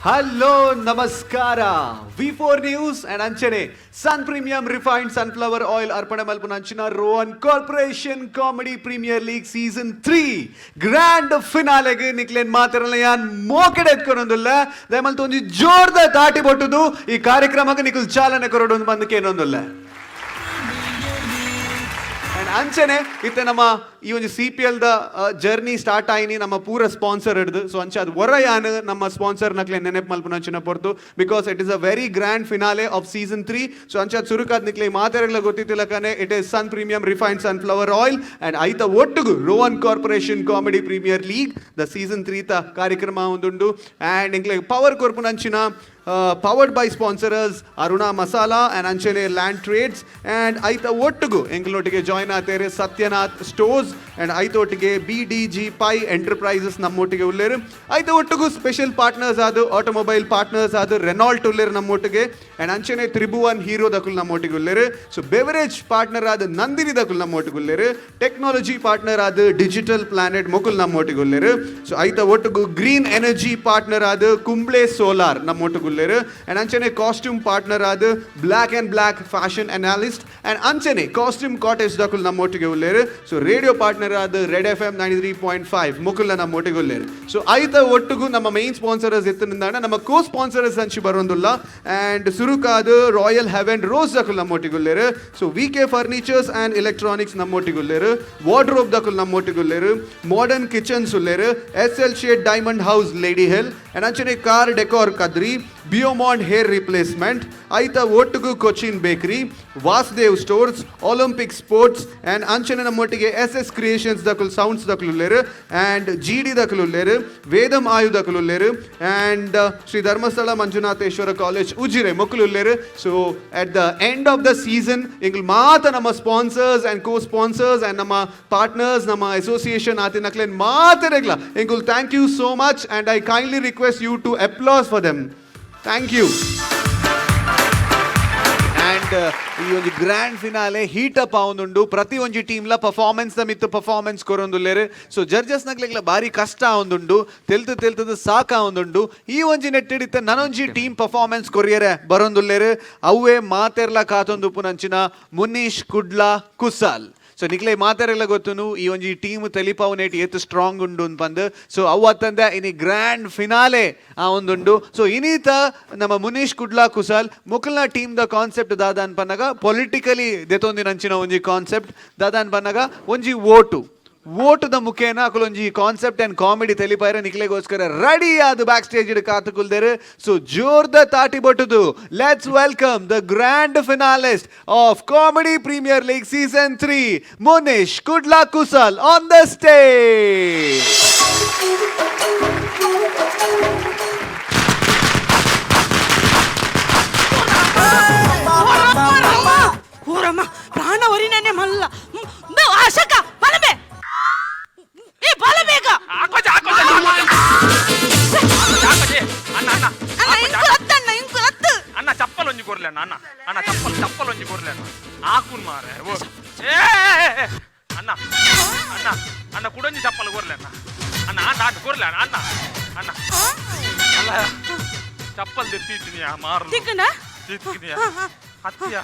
Hello, ನಮಸ್ಕಾರ. V four news ಅಂಡ್ ಅಂಚನೆ ಸನ್ premium refined sunflower oil ಅರ್ಪಣೆ ಮಲ್ಪುನ ಅಂಚಿನ Rohan corporation comedy premier league season 3 grand ಫಿನಾಲೆಗೆ ನಿಕ್ಲೇನ್ ಮಾತೆರೆನ್ಲ ಯಾನ್ ಮೋಕೆಡ್ ಎದ್ಕೊನೊಂದುಲ್ಲೆ. ದಯಮಲ್ತ್ ಒಂಜಿ ಜೋರ್ದ ತಾಟಿ ಬೊಟ್ಟುದು ಈ ಕಾರ್ಯಕ್ರಮಕ್ಕೆ ನಿಕುಲ್ ಚಾಲನೆ ಕೊರೊಡು ಬಂದು ಕೇನೊಂದುಲ್ಲೆ. ಅಂಡ್ ಅಂಚನೆ ಇತ್ತೆ ನಮ್ಮ ಈ ಒಂಜಿ ಸಿಪಿಎಲ್ ದ ಜರ್ನಿ ಸ್ಟಾರ್ಟ್ ಆಯಿನಿ ನಮ್ಮ ಪೂರ ಸ್ಪಾನ್ಸರ್ ಹಿಡ್ದು. ಸೊ ಅಂಚೆ ಅದು ಹೊರ ಯಾನ್ ನಮ್ಮ ಸ್ಪಾನ್ಸರ್ ನಕ್ಲೆ ನೆನಪು ಮಲ್ಪುನ ಅಂಚಿನ ಪೊರ್ತು, because it is a very grand finale of season 3. So ಅಂಚೆ ಅದು ಸುರುಕಾದ್ ನಿಕ್ಲೆ ಮಾತೆರೆಗ್ಲ ಗೊತ್ತಿತ್ತಿಲಕನೆ, it is Sun Premium Refined Sunflower Oil and ಐತ ಒಟ್ಟುಗು Rohan corporation comedy premier league the season 3 ತ ಕಾರ್ಯಕ್ರಮ ಒಂದುಂಡು. ಆ್ಯಂಡ್ ಎಂಕ್ಲೆ ಪವರ್ ಕೊರ್ಪುನಂಚಿನ powered by sponsors Aruna masala and ಅಂಚನೆ ಲ್ಯಾಂಡ್ ಟ್ರೇಡ್ಸ್. ಆ್ಯಂಡ್ ಐತ ಒಟ್ಟುಗು ಎಂಕ್ಲೊಟ್ಟಿಗೆ ಜಾಯ್ನ್ ಆತೇರೆ ಸತ್ಯನಾಥ್ ಸ್ಟೋರ್ಸ್ ಆ್ಯಂಡ್ ಐತೊಟ್ಟಿಗೆ ಬಿಡಿಜಿ ಪೈ ಎಂಟರ್ಪ್ರೈಸಸ್ ನಮ್ಮೊಟ್ಟಿಗೆ ಉಲ್ಲೇರು. ಐತ ಒಟ್ಟುಗು ಸ್ಪೆಷಲ್ ಪಾರ್ಟ್ನರ್ಸ್ ಆದು, ಆಟೋಮೊಬೈಲ್ ಪಾರ್ಟ್ನರ್ಸ್ ಆದು ರೆನಾಲ್ಟ್ ಉಲ್ಲೇರು ನಮ್ಮೊಟ್ಟಿಗೆ. ಆ್ಯಂಡ್ ಅಂಚನೆ ತ್ರಿಭುವನ್ ಹೀರೋ ದಕುಲ್ ನಮ್ಮೊಟ್ಟಿಗೆ ಉಲ್ಲೇರು. ಸೊ ಬೆವರೇಜ್ ಪಾರ್ಟ್ನರ್ ಆದ ನಂದಿನಿ ದಕುಲ್ ನಮ್ಮೊಟ್ಟಿಗೆ ಉಲ್ಲೇರು. ಟೆಕ್ನಾಲಜಿ ಪಾರ್ಟ್ನರ್ ಆದ ಡಿಜಿಟಲ್ ಪ್ಲಾನೆಟ್ ಮೊಕುಲ್ ನಮ್ಮೊಟ್ಟಿಗೆ ಉಲ್ಲೇರು. ಸೊ ಐತ ಒಟ್ಟುಗು ಗ್ರೀನ್ ಎನರ್ಜಿ ಪಾರ್ಟ್ನರ್ ಆದ ಕುಂಬ್ಳೆ ಸೋಲಾರ್ ನಮ್ಮೊಟ್ಟಿಗೆ ಉಲ್ಲೇರು. ಅಂಡ್ ಅಂಚನೆ ಕಾಸ್ಟ್ಯೂಮ್ ಪಾರ್ಟ್ನರ್ ಆದ black and black fashion analyst and ಅಂಚನೆ ಕಾಸ್ಟ್ಯೂಮ್ ಕಾಟೇಜ್ ದಕುಲ್ ನಮ್ಮೊಟ್ಟಿಗೆ ಉಲ್ಲೇರು. ಸೊ ರೇಡಿಯೋ ಪಾರ್ಟ್ನರ್ ಆದ ರೆಡ್ ಎಫ್ ಎಂ 93.5 ಮುಕುಲ್ ನಮ್ಮೊಟ್ಟಿಗೆ ಉಲ್ಲೇರು. ಸೊ ಐತ ಒಟ್ಟುಗು ನಮ್ಮ ಮೈನ್ ಸ್ಪಾನ್ಸರರ್ಸ್ ಎತ್ತಿನಿಂದಾಣ ನಮ್ಮ ಕೋ ಸ್ಪಾನ್ಸರರ್ಸ್ ಅಂಚಿ ಬರೋಂದುಲ್ಲ. ಅಂಡ್ ಸುರುಕಾದ ರಾಯಲ್ ಹೆವೆನ್ ರೋಸ್ ದಕುಲ್ ನಮ್ಮೊಟ್ಟಿಗೆ ಉಲ್ಲೇರು. So we K furnitures and electronics ನಮ್ಮೊಟ್ಟಿಗೆ ಉಲ್ಲೇರು. ವಾರ್ಡ್ರೋಬ್ ದಕುಲ್ ನಮ್ಮೊಟ್ಟಿಗೆ ಉಲ್ಲೇರು. ಮಾಡರ್ನ್ ಕಿಚನ್ಸ್ ಉಲ್ಲೇರು. S L shade diamond house, lady hill. And ಅಂಚನೆ ಕಾರ್ ಡೆಕೋರ್ ಕದ್ರಿ, ಬಿಯೋಮಾಂಡ್ ಹೇರ್ ರಿಪ್ಲೇಸ್ಮೆಂಟ್, ಐತ ಒಟ್ಟುಗು Cochin bakery, Vasudev stores, Olympic sports. And ಅಂಚನೆ ನಮ್ಮೊಟ್ಟಿಗೆ ಎಸ್ ಎಸ್ ಕ್ರಿಯೇಷನ್ಸ್ ದಕುಲ್, ಸೌಂಡ್ಸ್ ದಕುಲ್ ಉಲ್ಲೇರು. ಅಂಡ್ ಜಿ ಡಿ ದಕುಲ್ ಉಲ್ಲೇರು, ವೇದಂ ಆಯು ದಕುಲ್ ಉಲ್ಲೇರು. ಅಂಡ್ ಶ್ರೀ ಧರ್ಮಸ್ಥಳ ಮಂಜುನಾಥೇಶ್ವರ ಕಾಲೇಜ್ ಉಜಿರೆ ಮೊಕುಲು ಉಲ್ಲೇರು. So at the end of the season ಎಂಗ್ಲು ಮಾತ ನಮ್ಮ ಸ್ಪಾನ್ಸರ್ಸ್ ಅಂಡ್ ಕೋ ಸ್ಪಾನ್ಸರ್ಸ್ ಅಂಡ್ ನಮ್ಮ ಪಾರ್ಟ್ನರ್ಸ್, ನಮ್ಮ association ಆತಿನಕ್ಲೇನ್ ಮಾತೆರೆಗ್ಲ ಎಂಕುಲ್ thank you so much, and I kindly request you to applause for them. Thank you. And ಈ ಒಂಜಿ grand finale heat up ಆವೊಂದುಂಡು. ಪ್ರತಿ ಒಂಜಿ ಟೀಮ್ಲ performance ದ ಮಿತ್ತು ಪರ್ಫಾರ್ಮೆನ್ಸ್ ಕೊರೊಂದುಲ್ಲೆರ್. ಸೊ ಜಡ್ಜಸ್ ನಕ್ಲೆಗ್ಲ ಬಾರಿ ಕಷ್ಟ ಆವೊಂದುಂಡು, ತೆಲ್ತು ತೆಲ್ತದ ಸಾಕ ಆವೊಂದುಂಡು. ಈ ಒಂಜಿ ನೆಟ್ಟಿಡಿತ್ತ ನನೊಂಜಿ ಟೀಮ್ ಪರ್ಫಾರ್ಮೆನ್ಸ್ ಕೊರಿಯರೆ ಬರೊಂದುಲ್ಲೆರ್. ಅವ್ವೇ ಮಾತೆರ್ಲ ಕಾತೊಂದು ಉಪ್ಪುನಂಚಿನ ಮುನೀಶ್ ಕುಡ್ಲ ಕುಸಾಲ್. ಸೊ ನಿಕ್ಲೆ ಮಾತೆರೆಲ್ಲ ಗೊತ್ತುನು ಈ ಒಂಜಿ ಟೀಮ್ ತೆಲಿಪಾವುನೇಟ್ ಏತ್ ಸ್ಟ್ರಾಂಗ್ ಉಂಡು ಪಂದ್. ಸೊ ಅವು ಅತ್ತಂದೆ ಇನಿ ಗ್ರ್ಯಾಂಡ್ ಫಿನಾಲೆ ಆ ಒಂದುಂಡು. ಸೊ ಇನೀತ ನಮ್ಮ ಮುನೀಶ್ ಕುಡ್ಲಾ ಕುಸಾಲ್ ಮುಕಲ್ನ ಟೀಮ್ the concept ದಾದ ಅನ್ಪನ್ನಗ, ಪೊಲಿಟಿಕಲಿ ದೆತೊಂದಿನಂಚಿನ ಒಂಜಿ ಕಾನ್ಸೆಪ್ಟ್ ದಾದ ಅನ್ಪನ್ನಗ, ಒಂಜಿ ಓಟು ಓಟುದ ಮುಖೇನ ಅಕುಲು ಒಂಜಿ ಕಾನ್ಸೆಪ್ಟ್ ಅಂಡ್ ಕಾಮಿಡಿ ತೆಲಿಪಾಯರ ನಿಕ್ಲೆಗೋಸ್ಕರ ರೆಡಿ ಆದ್ ಬ್ಯಾಕ್ ಸ್ಟೇಜ್ ಕಾತು ಕುಲ್ದೇರು. ಸೊ ಜೋರ್ದ ತಾಟಿ ಬೊಟ್ಟುದು let's welcome the grand finalist of Comedy Premier League season 3, Munish Kudla Kusal, on the stage. ಊರಮ್ಮ, ಪ್ರಾಣ ಒರಿನೇ ಮಲ್ಲ. ಅಶಕ ಬಲಬೆ, ಏ ಬಲ ಬೇಗ. ಆಕೋಜೆ, ಆಕೋಜೆ, ಆಕೋಜೆ ಅಣ್ಣ, ಅಣ್ಣ. ಅಣ್ಣ. ಆಕೋಜೆ. ಇಂಕು ಅತ್ತಣ್ಣ, ಇಂಕು ಅತ್ತು. ಅಣ್ಣ, ಚಪ್ಪಲ್ ಒಂಜಿ ಕೊರ್ಲೆ ಅಣ್ಣ. ಅಣ್ಣ, ಅಣ್ಣ, ಚಪ್ಪಲ್, ಚಪ್ಪಲ್ ಒಂಜಿ ಕೊರ್ಲೆ ಅಣ್ಣ. ಆಕುನ್ ಮಾರೆ. ಓ ಏ ಏ, ಏ, ಅಣ್ಣ, ಅಣ್ಣ, ಅಣ್ಣ, ಕುಡೊಂಜಿ ಚಪ್ಪಲ್ ಕೊರ್ಲೆ ಅಣ್ಣ. ಅಣ್ಣ, ಅಣ್ಣ, ಅಣ್ಣ, ಕೊರ್ಲೆ ಅಣ್ಣ. ಅಣ್ಣ, ಅಣ್ಣ, ಅಲ್ಲ, ಚಪ್ಪಲ್ ದೆತ್ತಿದ್ದೀನಿ ಆ ಮಾರು. ತಿಕ್ಕಣ. ತಿಕ್ಕಿನಿಯ ಅತ್ತಿಯ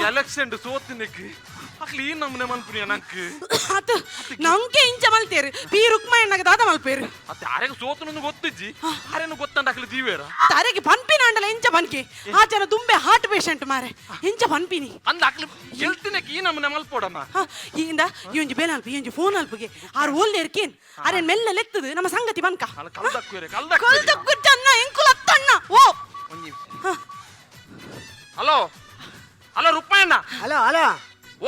ಎಲೆಕ್ಷನ್ ಸೋತಿನಕ್ಕೆ ಅಕ್ಲಿ ಈ ನಮ್ಮನೆ ಮನ್ಪುನಿಯ ನಂಕ್. ಅತ್ತು, ನಂಗೆ ಇಂಚ ಮಲ್ತೇರು ಪಿ ರುಕ್ಮಣ್ಣಗೆ ದಾದ ಮಲ್ಪೇರು? ಅತ್ತೆ, ಆರೆಗ್ ಸೋತನೊಂದು ಗೊತ್ತಿಜ್ಜಿ, ಆರೇನು ಗೊತ್ತಂಡ ಅಕ್ಲಿ ದೀವೇರ. ಅರೆಗೆ ಪನ್ಪಿನ ಅಂಡಲ ಇಂಚ ಪನ್ಕಿ, ಆ ಜನ ದುಂಬೆ ಹಾರ್ಟ್ ಪೇಷಂಟ್ ಮಾರೆ, ಇಂಚ ಪನ್ಪಿನಿ. ಅಂದ ಅಕ್ಲಿ ಗೆಲ್ತಿನಕ್ಕೆ ಈ ನಮ್ಮನೆ ಮಲ್ಪೋಡಮ್ಮ. ಹ, ಇಂದ ಈ ಒಂಜಿ ಬೇಲೆ ಅಲ್ಪ, ಈ ಒಂಜಿ ಫೋನ್ ಅಲ್ಪಗೆ ಆರು ಓಲ್ಲೇರ್ಕೇನ್ ಅರೆ ಮೆಲ್ಲ ಲೆತ್ತದು ನಮ್ಮ ಸಂಗತಿ ಬನ್ಕ. ಅಲ್ಲ, ಕಲ್ದಕ್ಕುರೆ, ಕಲ್ದಕ್ಕುರೆ. ಕಲ್ದ ಎಂಕುಲ ಅತ್ತಣ್ಣ ಓ. ಒಂಜಿ ಹಲೋ, ಹಲೋ ರುಪ್ಪಯ್ಯಣ್ಣ. Hello, hello.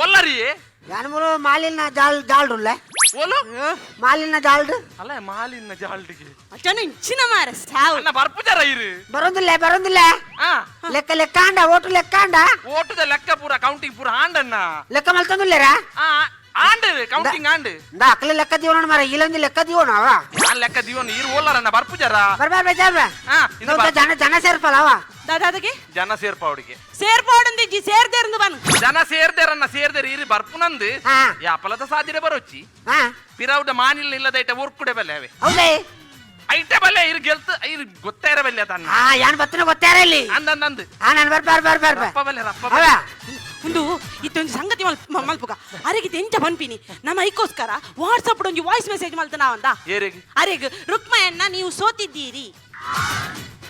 ಒಲ್ಲರಿ? ಯಾನ್ ಮೂಲು ಮಾಲಿನ ಜಾಲ್ ಜಾಲ್ಡುಲ್ಲ. ಓಲು? ಮಾಲಿನ ಜಾಲ್ಡು. ಅಲ್ಲ, ಮಾಲಿನ ಜಾಲ್ಡಿಗೆ. ಅಚ್ಚನ ಇಂಚಿನ ಮಾರೆ ಸಾವು. ಅಣ್ಣ, ಬರ್ಪುಜಾರ ಇರು? ಬರೋದಿಲ್ಲ, ಬರೋದಿಲ್ಲ. ಆ. ಲೆಕ್ಕ ಲೆಕ್ಕ ಅಂಡ, ಓಟು ಲೆಕ್ಕ ಅಂಡ. ಓಟದ ಲೆಕ್ಕ ಪೂರ, ಕೌಂಟಿಂಗ್ ಪೂರ ಆಂಡಣ್ಣ. ಲೆಕ್ಕ ಮಲ್ತಂದುಲ್ಲೇರಾ? ಆ, ಆಂಡ್, ಕೌಂಟಿಂಗ್ ಆಂಡ್. ಇಂದ ಅಕ್ಲೆ ಲೆಕ್ಕ ದೀವಣ ಮಾರ, ಇಲ್ಲೊಂದು ಲೆಕ್ಕ ದೀವಣ ಅವ. ನಾನ್ ಲೆಕ್ಕ ದೀವನ್ ಇರು. ಓಲಾರಣ್ಣ, ಬರ್ಪುಜಾರ? ಬರ್ ಬರ್ ಬರ್. ಆ, ಇದು ಬಾ. ಜನ ಜನ ಸೇರ್ಪಲ್ಲ ಅವ. ದಾದಾದಗೆ. ಜನ ಸೇರ್ಪಾವಡಿಗೆ. ಸೇರ್ಪಾಡಂದಿಜ್ಜಿ, ಸೇರ್ದೇರ್ಂದು ಬನ್. ಜನ ಸೇರ್ದೇರನ್ನ, ಸೇರ್ದೇರ್ ಇರು, ಬರ್ಪುನಂದು. ಹಾ. ಯಾಪಲದ ಸಾಧ್ಯತೆ ಬರೋಚ್ಚಿ. ಹಾ. ಪಿರೌಡ ಮಾನಿಲ್ ಇಲ್ಲದೈಟ ಊರ್ಕುಡೆ ಬಲ್ಲೆ ಅವೆ. ಹೌದೇ? ಐಟೆ ಬಲ್ಲೆ ಇರು ಗೆಲ್ತು ಇರು ಗೊತ್ತೇ ಬಲ್ಲೆ ತನ್ನ ಆ ಯಾನ್ ಬತ್ತನ ಗೊತ್ತಾರ ಇಲ್ಲಿ. ಅಂದ ಅಂದ. ಆ ನಾನು ಬರ್ ಬರ್ ಬರ್ ಬರ್. ರಪ್ಪ ಬಲ್ಲೆ ರಪ್ಪ. ಅವ ಒಂದು ಇತ್ತೊಂದು ಸಂಗತಿ ಮಲ್ಪುಗ ಅರೆಗಿತ ಎಂಚ ಪನ್ಪಿನಿ ನಮ್ಮ ಐಕೋಸ್ಕರ ವಾಟ್ಸಪ್ ಒಂಜಿ ವಾಯ್ಸ್ ಮೆಸೇಜ್ ಮಲ್ತನ ಅವಂದ. ಏರೆಗ್? ಅರೆಗ್ ರುಕ್ಮಯಣ್ಣ ನೀವು ಸೋತಿದ್ದೀರಿ.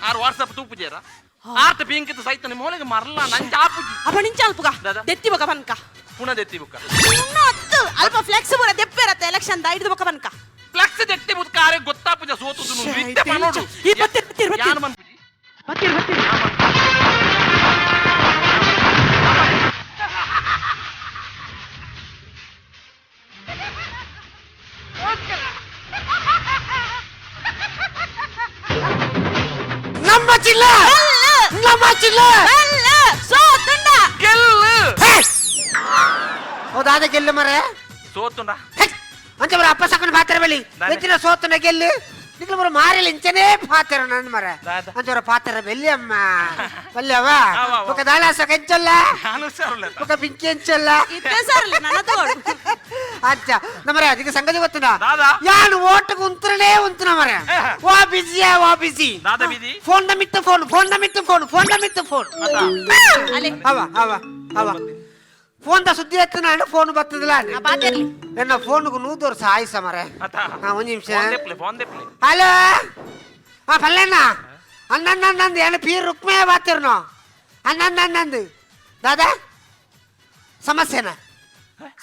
ಆರ್ ವಾಟ್ಸಪ್ ತೂಪುಜೇರ ಆರ್ತ ಪಿಂಕಿತ ಸೈತನ ಮೋಲೆಗೆ ಮರಲ ನಂಜ ಆಪುಜಿ. ಅಪ್ಪ ನಿಂಚ ಅಲ್ಪುಗ. ದಾದಾ. ದೆತ್ತಿ ಬೊಕ ಪನ್ಕ. ಪುನಃ ದೆತ್ತಿ ಬುಕ್ಕ. ಪುನ ಅತ್ತು ಅಲ್ಪ ಫ್ಲೆಕ್ಸ್ ಪೂರ ದೆಪ್ಪೆರತ್ತ ಎಲೆಕ್ಷನ್ the ಹಿಡಿದು ಬೊಕ ಪನ್ಕ. ಫ್ಲೆಕ್ಸ್ ದೆತ್ತಿ ಬುಕ್ಕ ಆರೆ ಗೊತ್ತಾಪುಜ ಸೋತುದು ಶ್ಶೇ, ಇತ್ತೆ ಪನೋಡು. ಈ ಬತ್ತಿರ್ ಬತ್ತಿರ್ ಬತ್ತಿರ್. ಯಾನ್ ಮನ್ಪುಜಿ. ಬತ್ತಿರ್ ಬತ್ತಿರ್. ನಮ್ಮ ಜಿಲ್ಲೆ, ನಮ್ಮ ಜಿಲ್ಲೆ ಅಲ್ಲ ಸೋತುಂಡ. ಗೆಲ್ಲು. ಹೌದಾದ ಗೆಲ್ಲು ಮರೆ. ಸೋತುಂಡ. ಅಂಚ ಬರ ಅಪ್ಪ ಸಕನ ಪಾತ್ರ ಬಳಿ. ದಾನೆ. ಹೆಚ್ಚಿನ ಸೋತನ ಗೆಲ್ಲು ನಿಕ್ಲು ಬರ ಮಾರಿಲ್ಲ ಇಂಚನೇ ಪಾತ್ರ ನನ್ನ ಮರ. ದಾದ. ಅಂಚ ಪಾತ್ರ ಬೆಲ್ಲಿ ಅಮ್ಮ ಬಲ್ಯವ. ಅವ, ಅವ. ఒక ದಾಲಾಸ ಕೆಂಚಲ್ಲ. ನಾನು ಹುಷಾರುಲ್ಲ. ఒక ಪಿಂಕಿ ಎಂಚಲ್ಲ. ಇತ್ತೆ ಸರ್ ನನ್ನ ತೋಡು. ಅಚ್ಚ ನಮರ ಅದಕ್ಕೆ ಸಂಗತಿ ಗೊತ್ತುನಾ? ದಾದಾ. ಯಾನು ಓಟ್ಗೆ ಉಂತ್ರನೇ ಉಂತನ ಮರ. ವಾ ಬಿಸಿಯಾ ವಾ ಬಿಸಿ. ದಾದಾ ಬಿಸಿ? ಫೋನ್ ನ ಮಿತ್ತ ಫೋನ್, ಫೋನ್ ನ ಮಿತ್ತ ಫೋನ್, ಫೋನ್ ನ ಮಿತ್ತ ಫೋನ್. ಅಲೆ. ಅವ ಅವ ಅವ ಫೋನ್ the ಸುದ್ದಿ ಎತ್ತನ ಫೋನ್ ಬರ್ತದಲ್ಲ. ಆ ಪಾತೆರ್ಲಿ. ಎನ್ನ ಫೋನ್ಗೆ ನೂದೋರ್ ಸಾಯಿಸ ಮರ. ಅತ್ತ. ಹಾ ಒಂದ್ ನಿಮಿಷ. ಫೋನ್ ದೆಪ್ಲೆ, ಫೋನ್ ದೆಪ್ಲೆ. ಹಲೋ, ಹಾ ಪಲ್ಲಣ್ಣ ಅಣ್ಣಂದು ಏನು ಪೀರ್ ರುಕ್ಮಯ್ಯ ಬಾತಿರ್ನೋ ಅಣ್ಣಂದು ದಾದಾ ಸಮಸ್ಯೆನಾ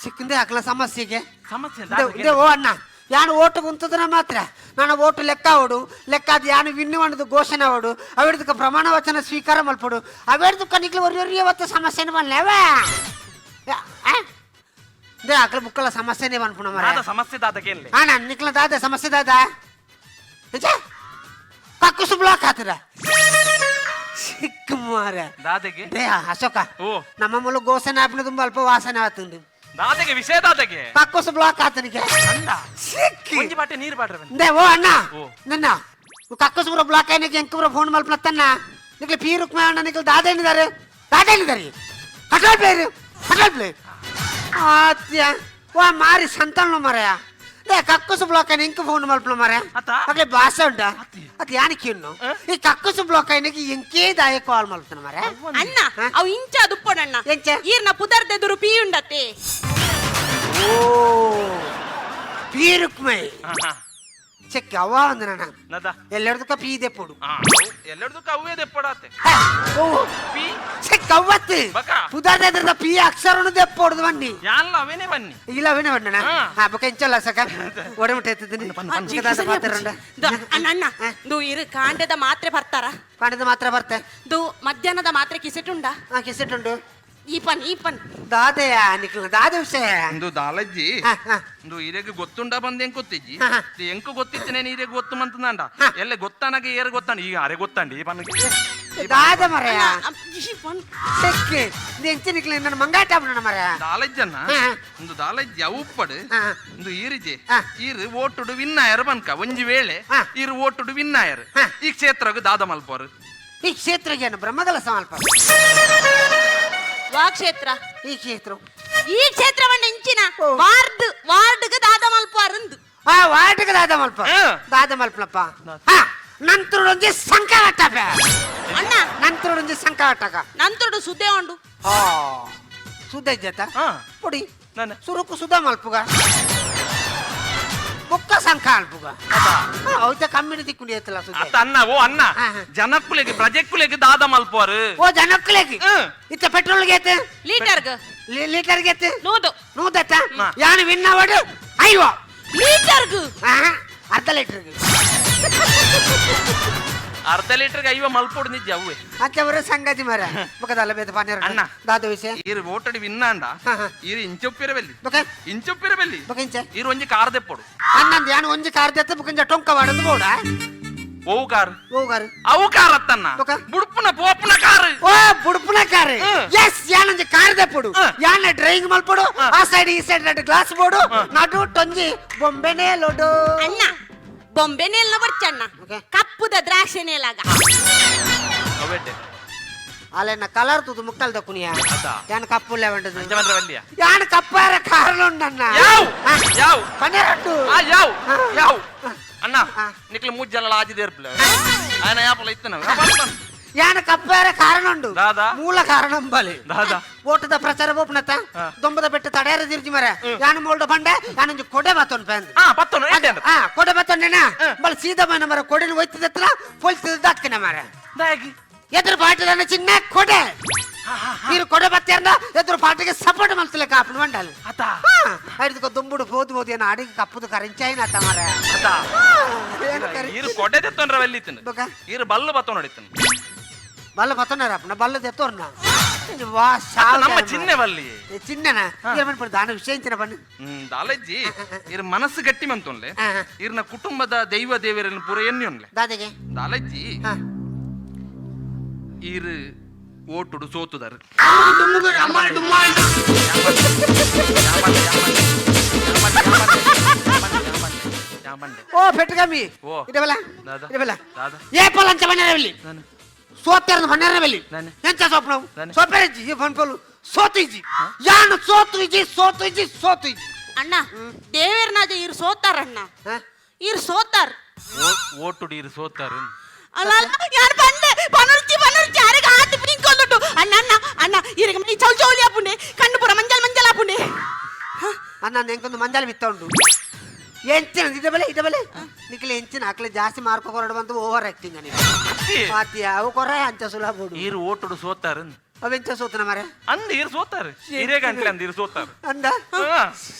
ಸಿಕ್ಕಿಂದೆ ಹಾಕಲ ಸಮಸ್ಯೆಗೆ. ಸಮಸ್ಯೆ. ಇದೆ ಓ ಅಣ್ಣ ಯಾನು ಓಟು ಕುಂತದನ ಮಾತ್ರ ನಾನು ಓಟು ಲೆಕ್ಕ ಓಡು ಲೆಕ್ಕ ಅದು ಯಾನು ವಿನ್ನು ಅನ್ನೋದು ಘೋಷಣೆ ಓಡು ಅವೆಡ್ದಕ್ಕೆ ಪ್ರಮಾಣ ವಚನ ಸ್ವೀಕಾರ ಮಲ್ಪಡು ಅವೆಡ್ದಕ್ಕೆ ನಿಕ್ಲು ಒರಿ ಒತ್ತ ಸಮಸ್ಯೆನ ಬನ್ಲೇವ they ಆಕಲ ಬುಕ್ಕಲ ಸಮಸ್ಯೆನೇ ಬನ್ಪುಣ ಮರ. ದಾದಾ ಸಮಸ್ಯೆ ದಾದಕ್ಕೆ. ಅಣ್ಣ ನಿಕ್ಲ ದಾದ ಸಮಸ್ಯೆ ದಾದಾ ಕಕ್ಕುಸು ಬ್ಲಾಕ್ ಆತದ ಸಿಕ್ಕ ಮಾರ. ದಾದೆಗೆ. They Ashoka. ಓ. ನಮ್ಮ ಮೂಲ ಘೋಷಣೆ ಆಪಿನ ತುಂಬ ಅಲ್ಪ ವಾಸನೆ ಆತುಂಡು. ದಾದೆಗೆ ವಿಷಯ ದಾದೆಗೆ. ಕಕ್ಕುಸು ಬ್ಲಾಕ್ ಆತನಿಗೆ. ಅಂದ. ಸಿಕ್ಕಿ. ಒಂಜಿ ಬಾಟೆ ನೀರು ಬಾಟ್ರೆ ಬನ್ನಿ. They ಓ ಅಣ್ಣ. ಓ. ನನ್ನ ಕಕ್ಕುಸು ಪೂರ ಬ್ಲಾಕ್ అయినకి ಎಂಕುರ ಫೋನ್ ಮಲ್ಪಲತ್ತನ್ನ ನಿಕ್ಲ ಪಿ ರುಕ್ಮ ಅಣ್ಣ ನಿಕ್ಲ ದಾದ ಏನಿದ್ದಾರೆ ದಾದ ಏನಿದ್ದಾರೆ ಕಟಲ್ ಪ್ಲೇಯರ್ ಕಟಲ್ ಪ್ಲೇ ಆತ್ಯ ವಾ ಮಾರಿ ಸಂತಾನ ಮರಯ they ಕಕ್ಕುಸು ಬ್ಲಾಕ್ అయిన ఇంక ఫోన్ మల్పల మరే. అత్త? అట్లే భాష ఉండా అది యానికి ఈ కక్కసు బ్లాక్ అయినకి ఇంకే దాయ కాల్ మల్పుతున్న మరే. ಅಣ್ಣ ಅವು ಇಂಚ ದುಪ್ಪಡಣ್ಣ. ಎಂಚ? ಈರ್ನ ಪುದರ್ದೆದುರು ಪೀ ಉಂಡತ್ತೆ. ఓ పీ రుక్మై. ಹಾ, ಹಾ. చెక్కి అవ్వ ఉంది నాన్న. ನದ. ಎಲ್ಲರದಕ್ಕ ಪೀ ದೆಪ್ಪುಡು. ಆ, ಎಲ್ಲರದಕ್ಕೂ ಅವೇ ದೆಪ್ಪಡಾತೆ. ಓ. ಪಿ. ಚೆಕ್ ಅವ್ವತ್ತು. ಬಕ. ಪುದರ್ದ ಪಿ ಅಕ್ಷರನು ದೆಪ್ಪೊಡ್ದು ಬನ್ನಿ. ಯಾನ್ಲ ಅವೇನೆ ಬನ್ನಿ. ಇಲ್ಲ ಅವೇನೆ ಬಣ್ಣಣ. ಹಾ. ಹಾ ಬೊಕ ಇಂಚಲ್ಲ ಸಕ ಒಡೆ ಮುಟ್ಟೆ ಎತ್ತಿದ್ದೀನಿ. ಅಣ್ಣ ಅಣ್ಣ ದು ಇರು ಕಾಂಡದ ಮಾತ್ರೆ ಬರ್ತಾರ. ಕಾಂಡದ ಮಾತ್ರ ಬರ್ತೆ. ದು ಮಧ್ಯಾಹ್ನದ ಮಾತ್ರೆ ಕಿಸೆಟ್ ಉಂಡ. ಹಾ ಕಿಸೆಟ್ ಉಂಡು. ಈ ಪನ್ ಈ ಪನ್. ದಾದೆಯ ನಿಕ್ಲ ದಾದ ವಿಷಯ. ಇಂದು ದಾಲಜ್ಜಿ. ಹಾ, ಹಾ. ಇಂದು ಇರೆಗ್ ಗೊತ್ತುಂಡ ಬಂದ ಎಂಕ್ ಗೊತ್ತಿಜ್ಜಿ. ಹಾ, ಹಾ. ಎಂಕ್ ಗೊತ್ತಿತ್ತೇನೆ ಇರೆಗ್ ಗೊತ್ತು ಮಂತಂದಾಂಡ. ಹಾ. ಎಲ್ಲ ಗೊತ್ತಾನಾಗ ಏರ್ ಗೊತ್ತಾಂಡ ಈಗ ಅರೆ ಗೊತ್ತಾಂಡಿ ಈ ಪನ್ಗೆ. ದಾದ ಮರೆಯ. ಅಣ್ಣ, ಈ ಪನ್. ಚೆಕ್ ಇದು ಎಂಚ ನಿಕ್ಲ ನನ್ನ ಮಂಗಾಟ ಬಿಡೋಣ ಮರೆಯ. ದಾಲಜ್ಜನ್ನ. ಹಾ. ಇಂದು ದಾಲಜ್ಜಿ ಅವುಪ್ಪಡು. ಹಾ. ಇಂದು ಈರಿಜೆ. ಹಾ. ಈರು ಓಟುಡು ವಿನ್ನಾಯರ್ ಬನ್ಕ ಒಂಜಿ ವೇಳೆ. ಹಾ. ಈರು ಓಟುಡು ವಿನ್ನಾಯರ್. ಹಾ. ಈ ಕ್ಷೇತ್ರಗ್ ದಾದ ಮಲ್ಪೋರು. ಈ ಕ್ಷೇತ್ರಕ್ಕೆ ಏನು ಬ್ರಹ್ಮಗಲ ಸಮಲ್ಪ. ವಾ ಕ್ಷೇತ್ರ? ಈ ಕ್ಷೇತ್ರ. ಈ ಕ್ಷೇತ್ರವನ್ನ ಇಂಚಿನ ಓ. ವಾರ್ಡ್ ವಾರ್ಡ್ಗೆ ದಾದ ಮಲ್ಪಾರಂದು. ಆ ವಾರ್ಡ್ಗೆ ದಾದ ಮಲ್ಪ. ಹಾ. ದಾದ ಮಲ್ಪಲಪ್ಪ ಹಾ ನಂತರ ಒಂಜಿ ಸಂಕಟಪ. ಅಣ್ಣ. ನಂತರ ಒಂಜಿ ಸಂಕಟಕ. ನಂತರಡು ಸುದ್ದೆ ಉಂಡು. ಹಾ ಸುದ್ದ ಇಜ್ಜತ. ಹಾ. ಪೊಡಿ. ನಾನ. ಸುರುಕು ಸುಧಾ ಮಲ್ಪುಗ ಬೊಕ್ಕ ಸಂಕ ಅಲ್ಪುಗ ಅವತ್ತ ಕಮ್ಮಿಡಿ ತಿಕ್ಕೊಂಡು ಏತಲ್ಲ ಸುದ್ದ. ಅತ್ತ ಅಣ್ಣ ಓ ಅಣ್ಣ. ಹಾ, ಹಾ. ಜನಕ್ಕುಲೆಗ್ ಪ್ರಜೆಕ್ಕುಲೆಗ್ ದಾದ ಮಲ್ಪೋರು. ಓ ಜನಕ್ಕುಲೆಗ್. ಹ್ಮ್. ಇತ್ತ ಪೆಟ್ರೋಲ್ಗೆ ಏತ್? ಲೀಟರ್ಗ್. ಲೀಟರ್ಗೆ ಏತ್? 100. ನೂದತ್ತ. ಹಾ. ಯಾನು ವಿನ್ ಅವಡು ಐವ. ಲೀಟರ್ಗ್. ಆಹಾ, ಅರ್ಧ ಲೀಟರ್ಗೆ. ಅರ್ಧ ಲೀಟರ್ಗೆ ಐವ ಮಲ್ಪೋಡು ನಿಜ ಅವೇ. ಅಂಚವರ ಸಂಗತಿ ಮರ ಬೊಕದಲ್ಲ ಬೇತ ಪಾನೇರ. ಅಣ್ಣ. ದಾದ ವಿಷಯ. ಈರು ಓಟಡಿ ವಿನ್ನಾಂಡ. ಹಾ, ಹಾ. ಈರು ಇಂಚೊಪ್ಪಿರ ಬೆಲ್ಲಿ. ಬೊಕ ಇಂಚೊಪ್ಪಿರ ಬೆಲ್ಲಿ. ಬೊಕ ಇಂಚ. ಈರು ಒಂಜಿ ಕಾರ್ ದೆಪ್ಪೊಡು. ಅನ್ನಂದು ಯಾನು ಒಂಜಿ ಕಾರ್ ದೆತ್ತ ಬೊಕ ಇಂಚ ಟೊಂಕ ವಾಡಂದು ಬೋಡ. ಓವು ಕಾರ್? ಹೋಗಾರು. ಅವು ಕಾರ್ ಅತ್ತನ್ನ. ಬೊಕ? ಬುಡ್ಪುನ ಪೋಪುನ ಕಾರ್. ಓ ಬುಡ್ಪುನ ಕಾರ್. ಹ್ಮ್. ಎಸ್ ಯಾನೊಂಜಿ ಕಾರ್ ದೆಪ್ಪೊಡು. ಹ್ಮ್. ಯಾನ ಡ್ರೈವಿಂಗ್ ಮಲ್ಪೊಡು. ಹ್ಮ್. ಆ ಸೈಡ್ ಈ ಸೈಡ್ ಎರಡು ಗ್ಲಾಸ್ ಬೋಡು ನಡು ಟೊಂಜಿ ಬೊಂಬೆನೇ ಲೊಡು. ಅಣ್ಣ ಬೊಂಬೆ ನೇಲ್ನ ಬರ್ಚಣ್ಣ. ಓಕೆ. ಕಪ್ಪುದ ದ್ರಾಕ್ಷಿ ನೇಲಾಗ. ಅವೆಡ್ಡೆ. ಅಲೆನ ಕಲರ್ ತೂದು ಮುಕ್ಕಲ್ ದಕ್ಕುನಿಯ. ಅತ್ತ. ಯಾನ ಕಪ್ಪು ಲೆವಂಡದು. ಅಂಚ ಬಂದ್ರೆ ಬಲ್ಲಿಯ. ಯಾನ ಕಪ್ಪಾರ ಕಾರಣ ಉಂಡಣ್ಣ. ಯಾವ್? ಹಾ. ಯಾವ್? ಪನ್ನೆರಡು. ಆ ಯಾವ್? ಹಾ. ಯಾವ್? ಅಣ್ಣ, ನಿಕ್ಲ ಮೂಜ್ ಜನ ಆಜಿ ದೇರ್ಪ್ಲೆ ఆయన ಯಾಪಲ ಇತ್ತನ. ಯಾನ ಕಪ್ಪಾರ ಕಾರಣ ಉಂಡು. ದಾದಾ? ಮೂಲ ಕಾರಣ ಬಲಿ. ದಾದಾ? ಓಟದ ಪ್ರಚಾರ ಬೋಪನತ್ತ ದೊಂಬದ ಬೆಟ್ಟ ತಡೆಯರ ತಿರ್ಜಿ ಮರ ಯಾನ ಮೋಲ್ಡ ಬಂಡೆ ಯಾನೊಂಜಿ ಕೊಡೆ ಬತ್ತೊನ್ ಪ್ಯಾಂದು. ಹಾ, ಪತ್ತೊಂದು ಎಡ್ಡೆ ಅಂದ. ಆ ಕೊಡೆ ಬತ್ತೊಂಡೆನ ಬಲ ಸೀದಾ ಮನ ಮರ ಕೊಡೆನ ಒಯ್ತದತ್ರ ಪೊಲ್ತದ ದಕ್ಕಿನ ಮರ. ದಾಗಿ? ಎದುರು ಪಾಟದ ಚಿನ್ನ ಕೊಡೆ ನೀರು ಕೊಡೆ ಬತ್ತೇರ್ನ ಎದುರು ಪಾಟಿಗೆ ಸಪೋರ್ಟ್ ಮಲ್ತಲೆ ಕಾಪುನ ಬಂಡಲ್. ಅತ. ಹಿಡಿದುಕೊ ದುಂಬುಡು ಬೋದು ಬೋದು ಏನು ಅಡಿಗೆ ಕಪ್ಪುದು ಕರಿಂಚಾಯಿನ ಅತ್ತ ಮರ. ಅತ. ಏನು ಕರಿ? ಈರು ಕೊಡೆ ತೆತ್ತೊಂಡ್ರ ವೆಲ್ಲಿತ್ತನ. ಬೊಕ? ಈರು ಬಲ್ಲು ಬತ್ತೊಂಡು ಹೊಡಿತನ. ಬಲ್ಲ ಬತ್ತೊಂಡಾರಪ್ಪನ ಬಲ್ಲ ತೆತ್ತೋರ್ನ ವಾ ಶಾಲ್. ನಮ್ಮ ಚಿನ್ನೆ ಬಲ್ಲಿ. ಚಿನ್ನನ ಏನ್ ದಾನ ವಿಷಯ ಇಂಚಿನ ಬನ್ನಿ. ದಾಲಜ್ಜಿ, ಇರ್ ಮನಸ್ಸು ಗಟ್ಟಿ ಮಂತೊನ್ಲೆ. ಹಾ. ಇರ್ನ ಕುಟುಂಬದ ದೈವ ದೇವರನ್ನು ಪೂರ ಎನ್ನಿಯೊನ್ಲೆ. ದಾದೆಗೆ? ದಾಲಜ್ಜಿ. ಹಾ. ಈರು ಓಟುಡು ಸೋತುದಾರು. ಓ ಪೆಟ್ಟುಗಮ್ಮಿ. ಓ. ಇಡಬಲ್ಲ. ದಾದಾ. ಇಡಬಲ್ಲ. ದಾದಾ. ఏ పొలంచ బన్నారవెల్లి ಸೋತ್ಯಾರ ಬನ್ನಾರವಲ್ಲಿ. ನಾನೆ. ಎಂತ ಸೋಪ್ ನಾವು? ನಾನೆ. ಸೋಪೆರಜ್ಜಿ ಈ ಫನ್ಪಲು ಸೋತಿಜ್ಜಿ ಯಾನು ಸೋತು ಇಜ್ಜಿ ಸೋತು ಇಜ್ಜಿ ಸೋತು ಇಜ್ಜಿ. ಅಣ್ಣ, ದೇವೇರ್ನಾಜ ಇರ್ ಸೋತಾರಣ್ಣ. ಹಾ? ಇರ್ ಸೋತಾರ್. ಓಟುಡು ಈರು ಸೋತಾರು. ಅಲ್ಲ ಅಲ್ಲ, ಯಾರು ಬಂದೆ ಪನುರ್ಚಿ ಪನುರ್ಚಿ ಅರೆಗೆ ಆತು ಪಿಂಕೊಂದುಂಟು. ಅಣ್ಣ ಅಣ್ಣ ಅಣ್ಣ, ಇರಗ ಮೈ ಚೌಲ್ ಚೌಲಿ ಆಪುಂಡೆ, ಕಣ್ಣು ಪೂರ ಮಂಜಲ್ ಮಂಜಲ್ ಆಪುಂಡೆ. ಅಣ್ಣ, ನೆಂಕೊಂದು ಮಂಜಾಲ ಬಿತ್ತ ಉಂಟು ಎಂಚಿನ ಇದಬಲೆ ಇದಬಲೆ ನಿಖಿಲ ಎಂಚಿನ ಅಕ್ಲೆ ಜಾಸ್ತಿ ಮಾರ್ಕ್ ಕೊರಡು ಬಂದು ಓವರ್ ಆಕ್ಟಿಂಗ್ అని ಪಾತಿಯ ಅವು ಕೊರ ಅಂಚ ಸುಲಭ ಬೋಡು. ಈರು ಓಟುಡು ಸೋತಾರು. ಅವೆಂಚ ಸೋತನ ಮರೆ? ಅಂದ್ ಈರು ಸೋತಾರು, ಹಿರೇ ಗಂಟ್ಲೆ ಅಂದ್ ಈರು ಸೋತಾರು. ಅಂದ. ಹಾ.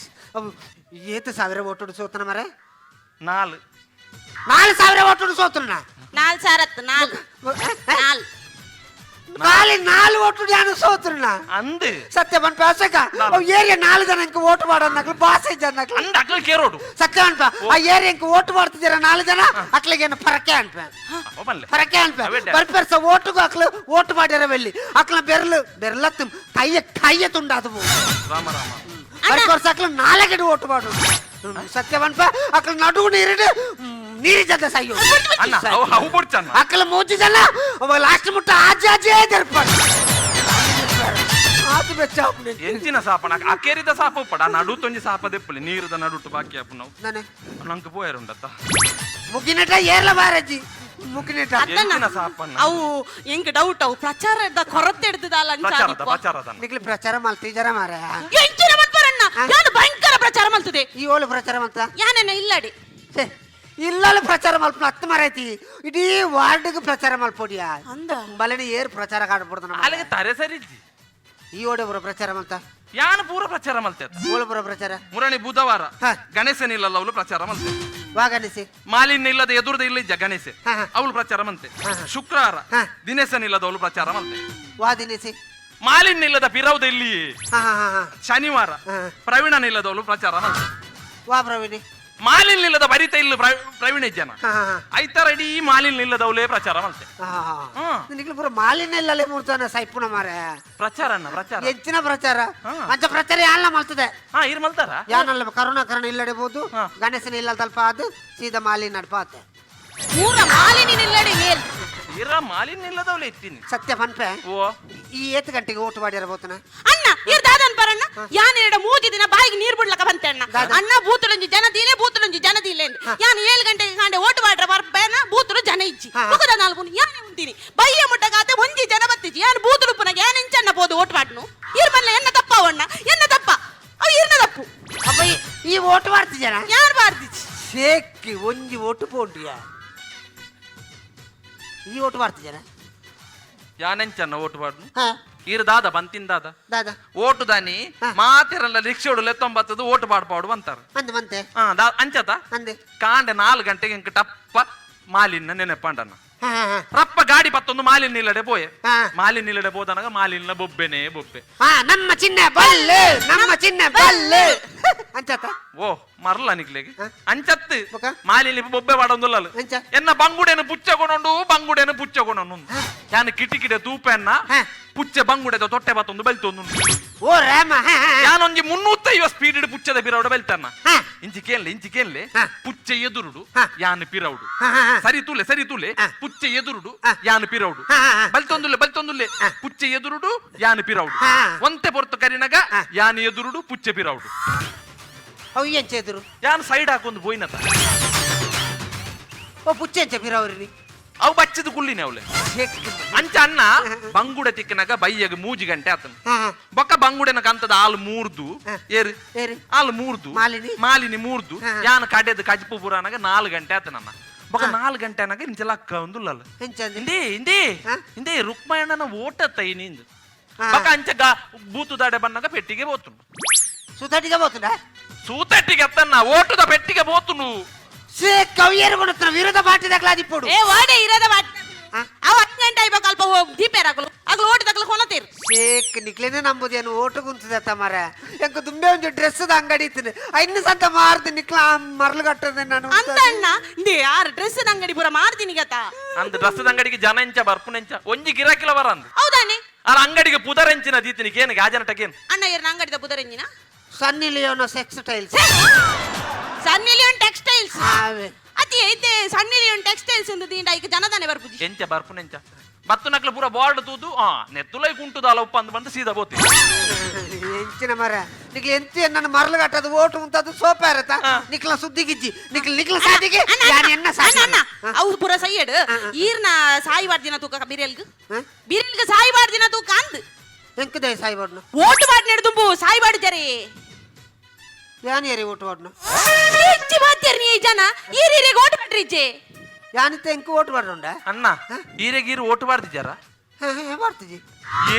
ಅವು ಏತು ಸಾವಿರ ಓಟುಡು ಸೋತನ ಮರೆ? ನಾಲ್. 4000 ಓಟುಡು ಸೋತನ. ನಾಲ್ ಸಾರತ್ತು ನಾಲ್ ನಾಲ್. ಖಾಲಿ ನಾಲ್ ಓಟುಡು ಯಾನು ಸೋತನ? ಅಂದ್. ಸತ್ಯ ಬನ್ ಪಾಸಕ ಅವು ಏರಿಯಾ ನಾಲ್ ಜನ ಇಂಕ ಓಟ್ ಮಾಡೋದ್ನಕ್ಲು ಬಾಸ ಇದ್ದನಕ್ಲು. ಅಂದ್ ಅಕ್ಲ ಕೇರೋಡು. ಸತ್ಯ ಅನ್ಪ, ಆ ಏರಿಯಾ ಇಂಕ ಓಟ್ ಮಾಡ್ತಿದ್ದೀರ ನಾಲ್ ಜನ ಅಕ್ಲಿಗೆ ಏನು ಫರಕೆ ಅನ್ಪ. ಬನ್ಲೆ. ಫರಕೆ ಅನ್ಪ. ಅವೆಡ್ಡೆ. ಬರ್ಪರ್ಸ ಓಟುಗೂ ಅಕ್ಲು ಓಟ್ ಮಾಡ್ಯಾರ ಬೆಲ್ಲಿ ಅಕ್ಲ ಬೆರ್ಲು ಬೆರ್ಲತ್ತು ಕೈಯ ಕೈಯ ತುಂಡಾದವು. ರಾಮ ರಾಮ. ಬರ್ಪರ್ಸ ಅಕ್ಲು ನಾಲ್ಕಡೆ ಓಟ್ ಮಾಡು ಸತ್ಯ ಬನ್ಪ ಅಕ್ಲು ನಡುವು ನೀರಿಡು ನೀರಿ ಜೊತೆ ಸಯ್ಯೋ. ಅಣ್ಣ, ಅವು ಅವು ಬುಡ್ಚಣ್ಣ. ಅಕ್ಲ ಮೂಜಿ ಜನ ಅವ ಲಾಸ್ಟ್ ಮುಟ್ಟ ಆಜಿ ಆಜೇ ದರ್ಪಣ ಆತು ಬೆಚ್ಚ. ಎಂಚಿನ ಸಾಪಣ ಅಕೇರಿದ ಸಾಪ ಉಪ್ಪಡ ನಡು ತೊಂಜಿ ಸಾಪ ದೆಪ್ಪಲಿ ನೀರುದ ನಡುಟ್ಟು ಬಾಕಿ ಆಪು ನಾವು. ನಾನೆ. ನಂಗೆ ಪೋಯರುಂಡತ್ತ. ಮುಗಿನಟ ಏರ್ಲ ಬಾರಜ್ಜಿ ಮುಗಿನಟ. ಎಂಚಿನ ಸಾಪಣ್ಣ? ಅವು ಎಂಕ್ ಡೌಟ್, ಅವು ಪ್ರಚಾರದ ಕೊರತೆ ಹಿಡ್ದದಲ್ಲ. ಪ್ರಚಾರದ ಪ್ರಚಾರದ. ನಿಕ್ಲಿ ಪ್ರಚಾರ ಮಲ್ತಿಜಾರ ಮಾರ. ಎಂಚಿನ ಮನ್ಪರಣ್ಣ, ಯಾನು ಭಯಂಕರ ಪ್ರಚಾರ ಮಲ್ತದೆ. ಈ ಓಲು ಪ್ರಚಾರ ಮಲ್ತ? ಯಾನೆನ್ನ ಇಲ್ಲಡಿ. ಛೆ, ಇಲ್ಲಲ್ಲ ಪ್ರಚಾರ ಮಲ್ಪ ಹತ್ತು ಮರೈತಿ ಇಡೀ ವಾರ್ಡ್ಗೆ ಪ್ರಚಾರ ಮಲ್ಪೊಡಿಯಾ. ಅಂದ. ಬಲನೆ ಏರ್ ಪ್ರಚಾರ ಕಾಡ್ಬಿಡ್ದು ನಮ್ಮ. ಅಲ್ಲಿಗೆ ತರೆ ಸರಿಜ್ಜಿ. ಈ ಓಡೆ ಬರೋ ಪ್ರಚಾರ ಮಲ್ತ? ಯಾನು ಪೂರ ಪ್ರಚಾರ ಮಲ್ತೆ. ಓಳು ಬರೋ ಪ್ರಚಾರ? ಮುರಣಿ ಬುಧವಾರ. ಹಾ. ಗಣೇಶನ ಇಲ್ಲಲ್ಲ ಅವಳು ಪ್ರಚಾರ ಮಲ್ತೆ. ವಾಗನಿಸಿ. ಮಾಲಿನ್ಯ ಇಲ್ಲದ ಎದುರದ ಇಲ್ಲ ಇಜ್ಜ ಗಣೇಶ. ಹಾ, ಹಾ. ಅವಳು ಪ್ರಚಾರ ಮಂತೆ. ಶುಕ್ರವಾರ ಹಾ. ದಿನೇಶನ ಇಲ್ಲದ ಅವಳು ಪ್ರಚಾರ ಮಲ್ತೆ. ವಾದಿನಿಸಿ. ಮಾಲಿನ್ಯ ಇಲ್ಲದ ಪಿರೌದ ಇಲ್ಲಿ. ಹಾ ಹಾ ಹಾ ಹಾ. ಶನಿವಾರ ಹಾ. ಪ್ರವೀಣನ ಇಲ್ಲದವಳು ಪ್ರಚಾರ ಮಲ್ತೆ. ವಾ ಪ್ರವೀಣಿ? ಮಾಲಿನ್ಯ ಇಲ್ಲದ ಬರಿತ ಇಲ್ಲ ಪ್ರವೀಣ ಜನ. ಹಾ ಹಾ ಹಾ. ಐತಾರ ಇಡೀ ಮಾಲಿನ್ಯ ಇಲ್ಲದವಳೇ ಪ್ರಚಾರ ಮಲ್ತೆ. ಹಾ ಹಾ. ಹಾ. ನಿಕ್ಲಿ ಪೂರ ಮಾಲಿನ್ಯ ಇಲ್ಲಲೇ ಮೂರ್ತಾನ ಸೈಪುನ ಮಾರ. ಪ್ರಚಾರ ಅಣ್ಣ, ಪ್ರಚಾರ. ಹೆಚ್ಚಿನ ಪ್ರಚಾರ. ಹಾ. ಅಂಚ ಪ್ರಚಾರ ಯಾಲ್ಲ ಮಲ್ತದೆ? ಹಾ, ಇರ್ ಮಲ್ತಾರ. ಯಾನಲ್ಲ ಕರುಣಾಕರಣ ಇಲ್ಲಡಿಬೋದು. ಹಾ. ಗಣೇಶನ ಇಲ್ಲ ತಲ್ಪ ಅದು ಸೀದಾ ಮಾಲಿನ್ಯ ನಡ್ಪ ಆತೆ. ಪೂರ ಮಾಲಿನ್ಯ ಇಲ್ಲಡಿ ಮೇಲ್. ಇರ ಮಾಲಿನ್ಯ ಇಲ್ಲದವಳೇ ಇತ್ತೀನಿ. ಸತ್ಯ ಪನ್ಪೆ. ಓ. ಈ ಏತ್ ಗಂಟೆಗೆ ಓಟ್ ಮಾಡಿರಬೋತನ? ಅಣ್ಣ, ಇರ್ ದಾದನ್ ಪರಣ್ಣ, ಯಾನ್ ಎರಡ ಮೂಜಿ ದಿನ ಬಾಯಿಗೆ ನೀರ್ ಬಿಡ್ಲಕ ಬಂತೆ ಅಣ್ಣ. ದಾದ. ಅಣ್ಣ, ಬೂತುಲೊಂಜಿ ಜನ ದೀಲೆ, ಬೂತುಲೊಂಜಿ ಜನ ದೀಲೆ ಅಂದ್. ಯಾನ್ 7 ಗಂಟೆಗೆ ಕಾಂಡೆ ಓಟ್ ಮಾಡ್ರ ಬರ್ಪೇನ, ಬೂತುಲು ಜನ ಇಜ್ಜಿ. ಹಾ. ಮುಖದ ನಾಲ್ಕು ಯಾನೆ ಉಂತೀನಿ ಬಯ್ಯ ಮುಟ್ಟಗಾತೆ ಒಂಜಿ ಜನ ಬತ್ತಿಜ್ಜಿ. ಯಾನ್ ಬೂತುಲುಪ್ಪುನಾಗ ಯಾನ್ ಎಂಚಣ್ಣ ಪೋದು ಓಟ್ ಮಾಡ್ನು? ಇರ್ ಮಲ್ಲ ಎನ್ನ ತಪ್ಪವಣ್ಣ, ಎನ್ನ ತಪ್ಪ ಅವು ಇರ್ನ ತಪ್ಪು. ಅಪ್ಪ, ಈ ಓಟ್ ಮಾಡ್ತಿದ್ದಾನ? ಯಾರು ಬಾರ್ದಿಚ್ಚಿ? ಶೇಕಿ ಒಂಜಿ ಓಟು ಪೋಂಡಿಯ ಈ ಓಟ್ ಮಾಡ್ತಿದ್ದಾನ? ಯಾನೆಂಚನ್ನ ಓಟು ಪಾಡ್ನು? ಹಾ. ಇರ್ ದಾದ ಬಂತಿನ್ ದಾದ? ದಾದ? ಓಟು ದಾನಿ. ಹಾ. ಮಾತಿರಲ್ಲ ರಿಕ್ಷೋಡು ಲೆತ್ತೊಂಬತ್ತದು ಓಟು ಪಾಡ್ಪಾಡು ಅಂತಾರೆ. ಅಂದ ಮಂತೆ. ಹಾ, ಅಂಚತ. ಅಂದೆ. ಕಾಂಡೆ 4 ಗಂಟೆಗೆ ಇಂಕ ಟಪ್ಪ ಮಾಲಿನ್ಯ ನೆನಪಾಂಡಣ್ಣ. ಹಾ ಹಾ ಹಾ. ರಪ್ಪ ಗಾಡಿ ಪತ್ತೊಂದು ಮಾಲಿನ್ಯ ಇಲ್ಲಡೆ ಪೋಯೆ. ಹಾ. ಮಾಲಿನ್ಯ ಇಲ್ಲಡೆ ಹೋದನಾಗ ಮಾಲಿನ್ಯ ಬೊಬ್ಬೆನೇ ಬೊಬ್ಬೆ. ಹಾ, ನಮ್ಮ ಚಿನ್ನ ಬಲ್ಲೆ, ನಮ್ಮ ಚಿನ್ನ ಬಲ್ಲೆ ಅಂಚತ. ಓ ಮರಲ ನಿಕ್ಲೆಗೆ. ಹಾ? ಅಂಚತ್ತು. ಬೊಕ? ಮಾಲಿನ್ಯ ಬೊಬ್ಬೆ ಪಾಡೊಂದುಲ್ಲ. ಅಂಚ? ಎನ್ನ ಬಂಗುಡೆನು ಪುಚ್ಚಗೊಂಡು ಬಂಗುಡೆನು ಪುಚ್ಚಗೊಂಡು ಯಾನು ಕಿಟಿಕಿಡೆ ತೂಪೆನ್ನ. ಹಾ. ಪುಚ್ಚೆ ಬಂಗುಡೆದ ತೊಟ್ಟೆ ಬತ್ತೊಂದು ಬೆಲ್ತೊಂದು. ಓ ರಾಮ, ಹಾ ಹಾ ಹಾ. ಯಾನೊಂಜಿ 350 ಸ್ಪೀಡ್ ಪುಚ್ಚದ ಬಿರೌಡ ಬೆಲ್ತನ್ನ. ಹಾ. ಇಂಚಿ ಕೇನ್ಲೆ, ಇಂಚಿ ಕೇನ್ಲೆ. ಹಾ. ಪುಚ್ಚೆ ಎದುರುಡು ಹಾ. ಯಾನು ಪಿರೌಡು. ಹಾ, ಹಾ, ಹಾ. ಸರಿ ತೂಲೆ, ಸರಿ ತೂಲೆ. ಹಾ. ಪುಚ್ಚೆ ಎದುರುಡು ಹಾ. ಯಾನು ಪಿರೌಡು. ಹಾ, ಹಾ, ಹಾ. ಬಲ್ತೊಂದುಲ್ಲೆ, ಬಲ್ತೊಂದುಲ್ಲೆ. ಹಾ. ಪುಚ್ಚೆ ಎದುರುಡು ಯಾನು ಪಿರೌಡು. ಹಾ. ಒಂತೆ ಪೊರ್ತು ಕರಿನಗ ಹಾ. ಯಾನು ಎದುರುಡು ಪುಚ್ಚೆ ಪಿರೌಡು. ಅವು ಎಂಚ ಎದುರು? ಯಾನು ಸೈಡ್ ಹಾಕೊಂದು ಬೋಯ್ನತ. ಓ ಪುಚ್ಚೆಂಚ ಪಿರವರಿನಿ. ಅವು ಬಚ್ಚದ ಕುಳ್ಳಿನೆ ಅವಳೆ. ಅಂಚ ಅಣ್ಣ ಬಂಗುಡೆ ತಿಕ್ಕನಾಗ ಬೈಯಗ 3 ಗಂಟೆ ಆತನ. ಹಾ, ಹಾ. ಬೊಕ್ಕ ಬಂಗುಡೆನ ಕಂತದ ಆಲ್ ಮೂರ್ದು. ಹಾ. ಏರು? ಏರು? ಆಲ್ ಮೂರ್ದು. ಮಾಲಿನಿ? ಮಾಲಿನಿ ಮೂರ್ದು. ಹಾ. ಯಾನ ಕಡೆದ ಕಜ್ಪು ಪುರಾಣಗ 4 ಗಂಟೆ ಆತನಣ್ಣ. ಬೊಕ್ಕ ಹಾ. 4 ಗಂಟೆ ಅನ್ನಾಗ ಇಂಚಲ ಅಕ್ಕ ಒಂದುಲ್ಲಲ್ಲ. ಎಂಚಂದೆ? ಇಂದೇ ಇಂದೇ ಹಾ? ಇಂದೇ ರುಕ್ಮಾಯಣ್ಣನ ಓಟ ತೈ ನಿಂದು. ಹಾ. ಬೊಕ್ಕ ಅಂಚ ಬೂತುದಾಡೆ ಬನ್ನಾಗ ಪೆಟ್ಟಿಗೆ ಬೋತುನು. ಸುತಾಟಿಗೆ ಬೋತುಂಡ? ಸೂತಟ್ಟಿಗೆ ಅತ್ತನ್ನ ಓಟದ ಪೆಟ್ಟಿಗೆ ಬೋತುನು. ಸೇ ಕವಿಯರು ಕೊಡುತ್ತ ವಿರೋಧ ಪಾರ್ಟಿ ಏ ವಾಡೆ ಇರದ what. ಹಾ? ಅವ 10 ಗಂಟೆ ಆಯ್ಬೇಕು ಅಲ್ಪ ದೀಪೇರ್ ಆಗಲು ಅಗ್ಲು ಓಟಿ ತಗ್ಲು ಕೊನತೀರ್. ಶೇಕ್ ನಿಕ್ಲೇನೆ ನಂಬುದೇನು ಓಟು ಕುಂತದತ್ತ ಮರ ಎಂಕ ದುಂಬೆ ಒಂದು ಡ್ರೆಸ್ ಅಂಗಡಿ ಇತ್ತು ಇನ್ನು ಸಂತ ಮಾರ್ದು ನಿಕ್ಲ ಮರಳು ಕಟ್ಟದೆ ನಾನು. ಅಂತ ಅಣ್ಣ ಇಂದೇ ಯಾರು ಡ್ರೆಸ್ ಅಂಗಡಿ ಪೂರ ಮಾರ್ತೀನಿ ಗತ. ಅಂದ್ ಡ್ರೆಸ್ ಅಂಗಡಿಗೆ ಜನ ಎಂಚ ಬರ್ಪುನೆಂಚ ಒಂಜಿ ಗಿರಾಕಿಲ ಬರ ಅಂದ್. ಹೌದಾನೆ? ಅಲ್ಲ ಅಂಗಡಿಗೆ ಪುದರೆಂಚಿನ ದೀತಿನಿ ಕೇನಿಗೆ ಆಜನಟಕೇನು. ಅಣ್ಣ ಏರ್ನ ಅಂಗಡಿದ ಪುದರೆಂಜಿನ? ಸನ್ನಿ ಲಿಯೋನ ಸೆಕ್ಸ್ ಟೈಲ್ಸ್. ಸನ್ನಿ ಲಿಯೋನ್ ಟೆಕ್ಸ್ಟೈಲ್ಸ್. ಆವೆ. ಅತಿ ಐತೆ ಸನ್ನಿ ಲಿಯೋನ್ ಟೆಕ್ಸ್ಟೈಲ್ಸ್ ಎಂದು ದಿಂಡ ಈಗ ಜನದಾನೆ ಬರ್ಪುಜಿ. ಎಂಚ ಬರ್ಪುನೆಂಚ ಬತ್ತು ನಕ್ಲ ಪೂರ ಬಾರ್ಡ್ ತೂದು ಆ ನೆತ್ತುಲೈ ಕುಂಟುದಾಲ ಉಪ್ಪ ಅಂದ್ ಬಂದು ಸೀದಾ ಬೋತಿ. ಎಂಚಿನ ಮರ ನಿಕ್ಲ ಎಂತ ನನ್ನ ಮರಳು ಕಟ್ಟದು ಓಟು ಉಂಟದು ಸೋಪ ಇರತ್ತ. ಹಾ. ನಿಕ್ಲ ಸುದ್ದಿಗಿಜ್ಜಿ ನಿಕ್ಲ ನಿಕ್ಲ ಸಾದಿಗೆ ಅಣ್ಣ, ಯಾನ್ ಎನ್ನ ಸಾದಿ. ಅಣ್ಣ, ಅಣ್ಣ, ಅವು ಪೂರ ಸೈಯಡ್ ಈರ್ನ ಸಾಯಿ ವಾಡ್ದಿನ ತೂಕ ಬಿರೆಲ್ಗ್. ಹಾ? ಬಿರೆಲ್ಗ್ ಸಾಯಿ ವಾಡ್ದಿನ ತೂಕ ಅಂದ್. ಎಂಕುದೇ ಸಾಯಿ ಬಾಡ್ನು? ಓಟು ಬಾಡ್ ನೆಡ್ದುಂಬು ಸಾಯಿ ಬಾಡಿಜರೇ. ಯಾನ್ ಏರಿ ಓಟು ಬಾಡ್ನು? ಹೆಚ್ಚಿ ಬಾತ್ಯರ್ ನೀ ಜನ ಈರೀರಿಗೆ ಓಟು ಬಾಡ್ರಿ ಇಜ್ಜೆ. ಯಾನಿತ್ತ ಎಂಕು ಓಟು ಬಾಡ್ರುಂಡ? ಅಣ್ಣ ಈರೆಗೀರು ಓಟು ಬಾರ್ದಿಜಾರ? ಬಾಡ್ತಿಜಿ.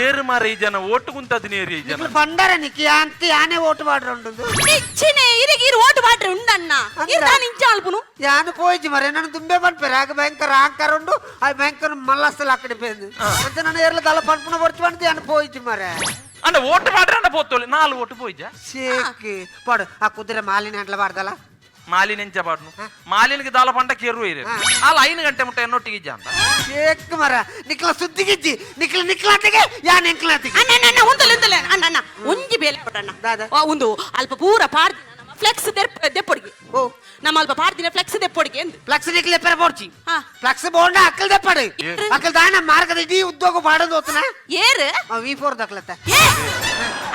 ಏರು ಮಾರ ಈ ಜನ ಓಟು ಕುಂತದ ನೇರಿ ಈ ಜನ. ನಿಕ್ಲ ಪಂಡರ ನಿಕ್ಕಿ ಯಾಂತ ಯಾನೇ ಓಟು ಬಾಡ್ರುಂಡು. ಹೆಚ್ಚಿನೇ ಈರೆಗೆ ಈರು ಓಟು ಬಾಡ್ರಿ ಉಂಡಣ್ಣ. ಅಂದ. ಈರ್ ತಾನು ಇಂಚ ಅಲ್ಪುನು. ಯಾನು ಪೋಯಿಜಿ ಮರೆ ನಾನು ದುಂಬೆ ಪನ್ಪೆರೆ ಆಗ ಭಯಂಕರ ಆಂಕರ್ ಉಂಡು ಆ ಭಯಂಕರ ಮಲ್ಲಸ್ತಲ ಅಕ್ಕಡೆ ಪೇಂದು ಅಂತ ನಾನು ಏರ್ಲ ದಲ ಪನ್ಪುನ ಬರ್ಚು ಬಂದು ಯಾನು ಪೋಯಿಜಿ ಮರೆ. ಅಣ್ಣ ಓಟು ಬಾಡ್ರೆ ಅಣ್ಣ ಪೋತೋಲಿ 4 ಓಟು ಪೋಯಿಜ. ಶೇಕ್ ಪಾಡು ಆ ಕುದುರೆ ಮಾಲಿನ ಅಂಟ್ಲ ಬಾರ್ದಲ್ಲ. ಮಾಲಿನ ಎಂಚ ಬಾಡ್ನು ಮಾಲಿನಿಗೆ ದಾಲ ಪಂಡ ಕೇರು ಇರೆ ಅಲ್ಲ 5 ಗಂಟೆ ಮುಟ್ಟ ಎನ್ನೊಟ್ಟಿಗೆ ಇಜ್ಜ ಅಂತ. ಶೇಕ್ ಮರ ನಿಕ್ಲ ಸುದ್ದಿಗಿಜ್ಜಿ ನಿಕ್ಲ ನಿಕ್ಲಾತಿಗೆ ಯಾನ್ ಎಂಕ್ಲಾತಿಗೆ. ಅಣ್ಣ ಅಣ್ಣ ಅಣ್ಣ ಉಂತಲೆ ಉಂತಲೆ ಅಣ್ಣ ಅಣ್ಣ ಒಂಜಿ ಬೇಲೆ ಕೊಟ್ಟಣ್ಣ. ದಾದ? ಆ, ಒಂದು ಅಲ್ಪ ಪೂರ ಪಾರ್ದಿನ ನಮ್ಮ ಫ್ಲೆಕ್ಸ್ ದೆಪ್ಪೊಡಿಗೆ. ಓ. ನಮ್ಮ ಅಲ್ಪ ಪಾರ್ದಿನ ಫ್ಲೆಕ್ಸ್ ದೆಪ್ಪೊಡಿಗೆ ಎಂದು. ಫ್ಲಕ್ಸ್ ನಿಕ್ಲೆ ಪೆರ ಬೋಡ್ಚಿ. ಹಾ. ಫ್ಲಕ್ಸ್ ಬೋಂಡ ಅಕ್ಕಲ್ ದೆಪ್ಪಡು ಅಕ್ಕಲ್ ದಾನ ಮಾರ್ಗದ ಇಡೀ ಉದ್ಯೋಗ ಪಾಡೋದು ಹೋತನ. ಏರು? ವಿ ಫೋರ್ ದಕ್ಲತ್ತ. ಏ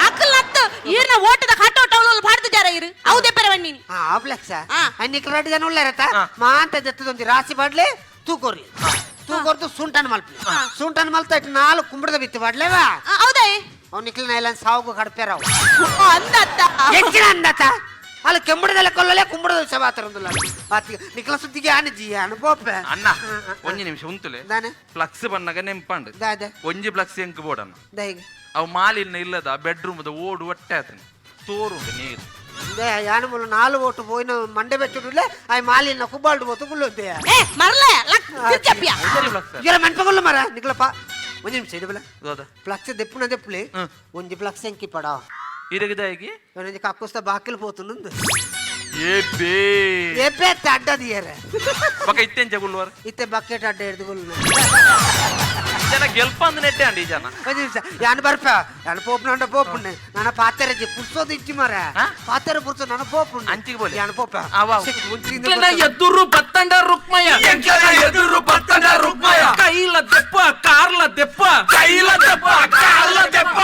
ಅಕ್ಕಲ್ ನತ್ತು ಈರ್ನ ಓಟದ ಕಟೌಟ್ ಅವಳು ಪಾಡ್ದು ಜಾರ ಇರು ಅವು ದೆಪ್ಪರೆ ಬನ್ನಿ. ಆ ಫ್ಲೆಕ್ಸ್ ಹಾ. ನಿಕ್ಲ ರೆಡ್ಡಿ ಜನ ಉಳ್ಳಾರತ್ತ. ಹಾ. ಮಾಂತ ದೆತ್ತದೊಂದು ರಾಸಿ ಬಾಡ್ಲೆ ತೂಕೋರ್ಲಿ ತೂಕೋರ್ದು ಸುಂಟನ್ ಮಲ್ಪಲಿ ಸುಂಟನ್ ಮಲ್ತ ಇಟ್ಟು 4 ಕುಂಬಳದ ಬಿತ್ತು ಬಾಡ್ಲೇವಾ. ಆ, ಹೌದಾ? ಅವ್ನು ನಿಕ್ಲ ಇಲ್ಲ ಸಾವುಗು ಕಡ್ಪೇರ ಅವು. ಓ, ಅಂದತ್ತ. ಹೆಚ್ಚಿನ ಅಂದತ್ತ ಅಲ್ಲ ಕೆಂಬುಡದಲ್ಲ ಕೊಲ್ಲಲೆ ಕುಂಬಳದ ಸವಾತರಂದಿಲ್ಲ ನಿಕ್ಲ ಸುದ್ದಿಗೆ ಆನೆ ಜಿ ಆನು ಬೋಪೆ. ಅಣ್ಣ ಒಂಜಿ ನಿಮಿಷ ಉಂತುಲೆ. ದಾನೆ? ಫ್ಲಕ್ಸ್ ಬನ್ನಾಗ ನೆಂಪಂಡು. ದಾದ? ಒಂಜಿ ಫ್ಲಕ್ಸ್ ಎಂಕ್ ಬೋಡಣ್ಣ. ದೈಗ. ಅವು ಮಾಲಿನ ಇಲ್ಲದ ಬೆಡ್ರೂಮ್ದ ಓಡು ಒಟ್ಟೆ ಆತನ ತೋರುಂಡು ನೀರು. ಇಂದೇ ಯಾನು ಮೂಲ 4 ಓಟು ಪೋಯಿನ ಮಂಡೆ ಬೆಚ್ಚುಡುಲೆ ಆಯ್ ಮಾಲಿನ ಕುಬ್ಬಾಲ್ಡು ಬೋತು ಗುಲ್ಲೊಂದೆ. ಏ ಮರ್ಲೆ ಲಕ್ ತಿರ್ಚಪ್ಪಿಯ. ಸರಿ ಫ್ಲಕ್ಸ್. ಇರ ಮನ್ಪಗುಲ್ಲ ಮರ ನಿಕ್ಲಪ್ಪ ಒಂಜಿ ನಿಮಿಷ ಇಡಬಲ. ದಾದ? ಫ್ಲಕ್ಸ್ ದೆಪ್ಪುನ ದೆಪ್ಪುಲೆ. ಹ್ಮ್. ಒಂಜಿ ಫ್ಲಕ್ಸ್ ಎಂಕಿ ಪಡ. ಇರಗಿದಾಗಿ ಒಂಜಿ ಕಕ್ಕುಸ್ತ ಬಾಕಿಲ್ ಪೋತುಂಡು. ಏ ಬೇ. ಏಪೆ ಅಡ್ಡದ ಏರೆ. ಬಕ ಇತ್ತೆಂಚ ಗುಲ್ವಾರ? ಇತ್ತೆ ಬಕೆಟ್ ಅಡ್ಡ ಹಿಡ್ದು ಗುಲ್ಲು. ಈ ಜನ ಗೆಲ್ಪ ಅಂದ್ ನೆಟ್ಟೆ ಅಂడి ಈ ಜನ. ಒಂಜಿ ನಿಮಿಷ ಯಾನು ಬರ್ಪ ಯಾನು ಪೋಪುನ ಪೋಪುಂಡೆ ನನ್ನ ಪಾತೆರೆ ಪುರ್ಸೋದು ಇಜ್ಜಿ ಮರ. ಆ? ಪಾತೆರೆ ಪುರ್ಸೋ ನನ್ನ ಪೋಪುಂಡೆ. ಅಂಚಿಗೆ ಬೋಲೆ. ಯಾನು ಪೋಪ. ಅವ. ಎದುರು ಬತ್ತಂಡ ರುಕ್ಮಯ್ಯ. ಎಂಕನ ಎದುರು ಬತ್ತಂಡ ರುಕ್ಮಯ್ಯ. ಕೈಲ ದೆಪ್ಪ ಕಾರ್ಲ ದೆಪ್ಪ. ಕೈಲ ದೆಪ್ಪ ಕಾರ್ಲ ದೆಪ್ಪ.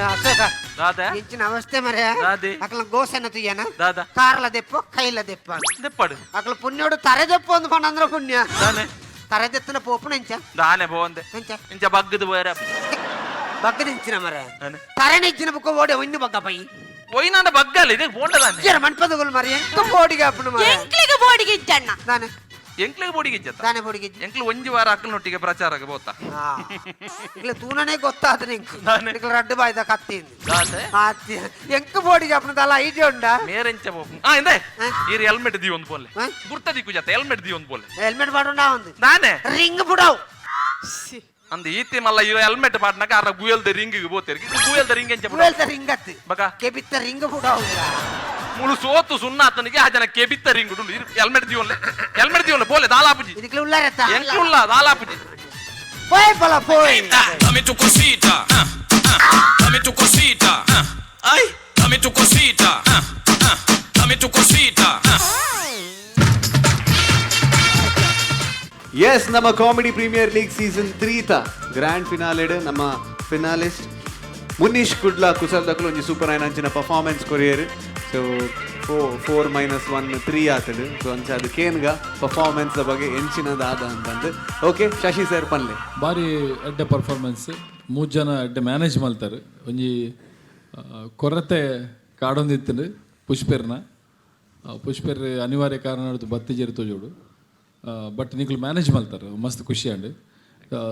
ಅಶೋಕ ದಾದ? ಇಂಚಿನ ಅವಸ್ಥೆ ಮರ. ದಾದೆ? ಅಕಲ ಗೋಸೆನ ತುಯ್ಯನ. ದಾದ? ಕಾರ್ಲ ದೆಪ್ಪ ಕೈಲ ದೆಪ್ಪ. ದೆಪ್ಪಡು. ಅಕಲ ಪುಣ್ಯೋಡು ತರೆ ದೆಪ್ಪ ಒಂದು ಪಂಡ ಅಂದ್ರೆ ಪುಣ್ಯ. ದಾನೆ? ತರೆ ದೆತ್ತನ ಪೋಪುನ ಇಂಚ. ದಾನೆ ಬೋಂದೆ. ಎಂಚ? ಇಂಚ ಬಗ್ಗದು ಬೋಯರ. ಬಗ್ಗದ ಇಂಚಿನ ಮರ. ದಾನೆ? ತರೆನ ಇಚ್ಚಿನ ಬುಕ್ಕ ಓಡಿ ಇನ್ನು ಬಗ್ಗ ಪೈ. ಒಯ್ನಾಂಡ ಬಗ್ಗಲ್ಲ ಇದೆ ಬೋಂಡದಾನೆ. ಇಜ್ಜರ ಮನ್ಪದಗುಲ್ ಮರ ಎಂಕ ಬೋಡಿಗೆ ಅಪ್ಪನ ಮರ. ಎಂಕ್ಲಿಗೆ ಬೋಡಿಗೆ ಇಜ್ಜಣ್ಣ. ದಾನೆ? ಎಂಕ್ಲಿಗೆ ಬೋಡಿಗೆ ಇಜ್ಜತ್ತ. ದಾನೆ ಬೋಡಿಗೆ ಇಜ್ಜಿ? ಎಂಕ್ಲು ಒಂಜಿ ವಾರ ಅಕ್ಕಲ್ನೊಟ್ಟಿಗೆ ಪ್ರಚಾರಕ್ಕೆ ಬೋತ. ಆ, ಇಕ್ಲೆ ತೂನನೇ ಗೊತ್ತಾದ ನಿಂಕ್. ದಾನೆ? ಇಕ್ಲೆ ರಡ್ಡು ಬಾಯ್ದ ಕತ್ತಿಂದು. ದಾದೆ? ಆತ್ಯ ಎಂಕ ಬೋಡಿಗೆ ಅಪ್ಪನ ದಲ ಐಡಿಯಾ ಉಂಡ. ಮೇರೆಂಚ ಬೋಪು ಆ ಇಂದೆ. ಹಾ? ಈರ್ ಹೆಲ್ಮೆಟ್ the ಒಂದು ಬೋಲೆ. ಹಾ? ಗುರ್ತ ದಿಕ್ಕು ಜತ್ತ ಹೆಲ್ಮೆಟ್ the ಒಂದು ಬೋಲೆ. ಹೆಲ್ಮೆಟ್ ಮಾಡೋಣ ಒಂದು. ದಾನೆ? ರಿಂಗ್ ಬುಡವು. ಅಂದ ಈತಿ ಮಲ್ಲ ಇವ ಹೆಲ್ಮೆಟ್ ಪಾಡ್ನಾಕ ಅರ ಗುಯಲ್ದ ರಿಂಗ್ ಬೋತೇರಿ ಗುಯಲ್ದ ರಿಂಗ್ ಎಂಚ ಬುಡವು? ಗುವೆಲ್ದ ರಿಂಗ್ ಅತ್ತಿ. ಬಕ? ಕೆಬಿತ್ತ ರಿಂಗ್ ಬುಡವು. ಮುಳು ಸೋತು ಸುಣ್ಣ ಆತನಿಗೆ ಆ ಜನ ಕೆಬಿತ್ತ ರಿಂಗ್ ಹೆಲ್ಮೆಟ್ ದಿವನ್ಲೆ ಹೆಲ್ಮೆಟ್ ದಿವನ್ಲೆ ಬೋಲೆ ದಾಲಾಪುಜಿ. ಇದಕ್ಕೆ ಉಳ್ಳಾರತ್ತ. ಎಂಕ್ಲುಲ್ಲ ದಾಲಾಪುಜಿ. ಪೋಯ್ ಬಲ ಪೋಯ್. Dame tu cosita, dame tu cosita, ay, dame tu cosita, dame tu cosita. S, ನಮ್ಮ ಕಾಮಿಡಿ ಪ್ರೀಮಿಯರ್ ಲೀಗ್ ಸೀಸನ್ 3 ತ ಗ್ರ್ಯಾಂಡ್ ಫಿನಾಲೆಡ್ ನಮ್ಮ ಫಿನಾಲಿಸ್ಟ್ ಮುನೀಶ್ ಕುಡ್ಲ ಕುಸಲ್ ದಕ್ಲು ಒಂಜಿ ಸೂಪರ್ ಆಯ್ನ ಅಂಚಿನ ಪರ್ಫಾರ್ಮೆನ್ಸ್ ಕೊರಿಯರ್. ಸೊ So four minus one three ಆತಡು. ಸೊ ಅಂಚ ಅದು ಕೇನ್ಗ ಪರ್ಫಾರ್ಮೆನ್ಸ್ ಬಗ್ಗೆ ಎಂಚಿನದ ಆದ ಅಂತಂದು. ಓಕೆ, ಶಶಿ ಸರ್ ಪನ್ಲೆ. ಬಾರಿ ಎಡ್ಡೆ ಪರ್ಫಾರ್ಮೆನ್ಸ್. ಮೂರು ಜನ ಎಡ್ಡೆ ಮ್ಯಾನೇಜ್ ಮಲ್ತಾರೆ. ಒಂಜಿ ಕೊರತೆ ಕಾಡೊಂದಿತ್ತು ಪುಷ್ಪೆರ್ನ. ಪುಷ್ಪೆರ್ ಅನಿವಾರ್ಯ ಕಾರಣ ಬತ್ತಿ ತೋಜೋಡು, ಬಟ್ ನಿಕ್ಲು ಮ್ಯಾನೇಜ್ ಮಲ್ತಾರೆ, ಮಸ್ತ್ ಖುಷಿ and.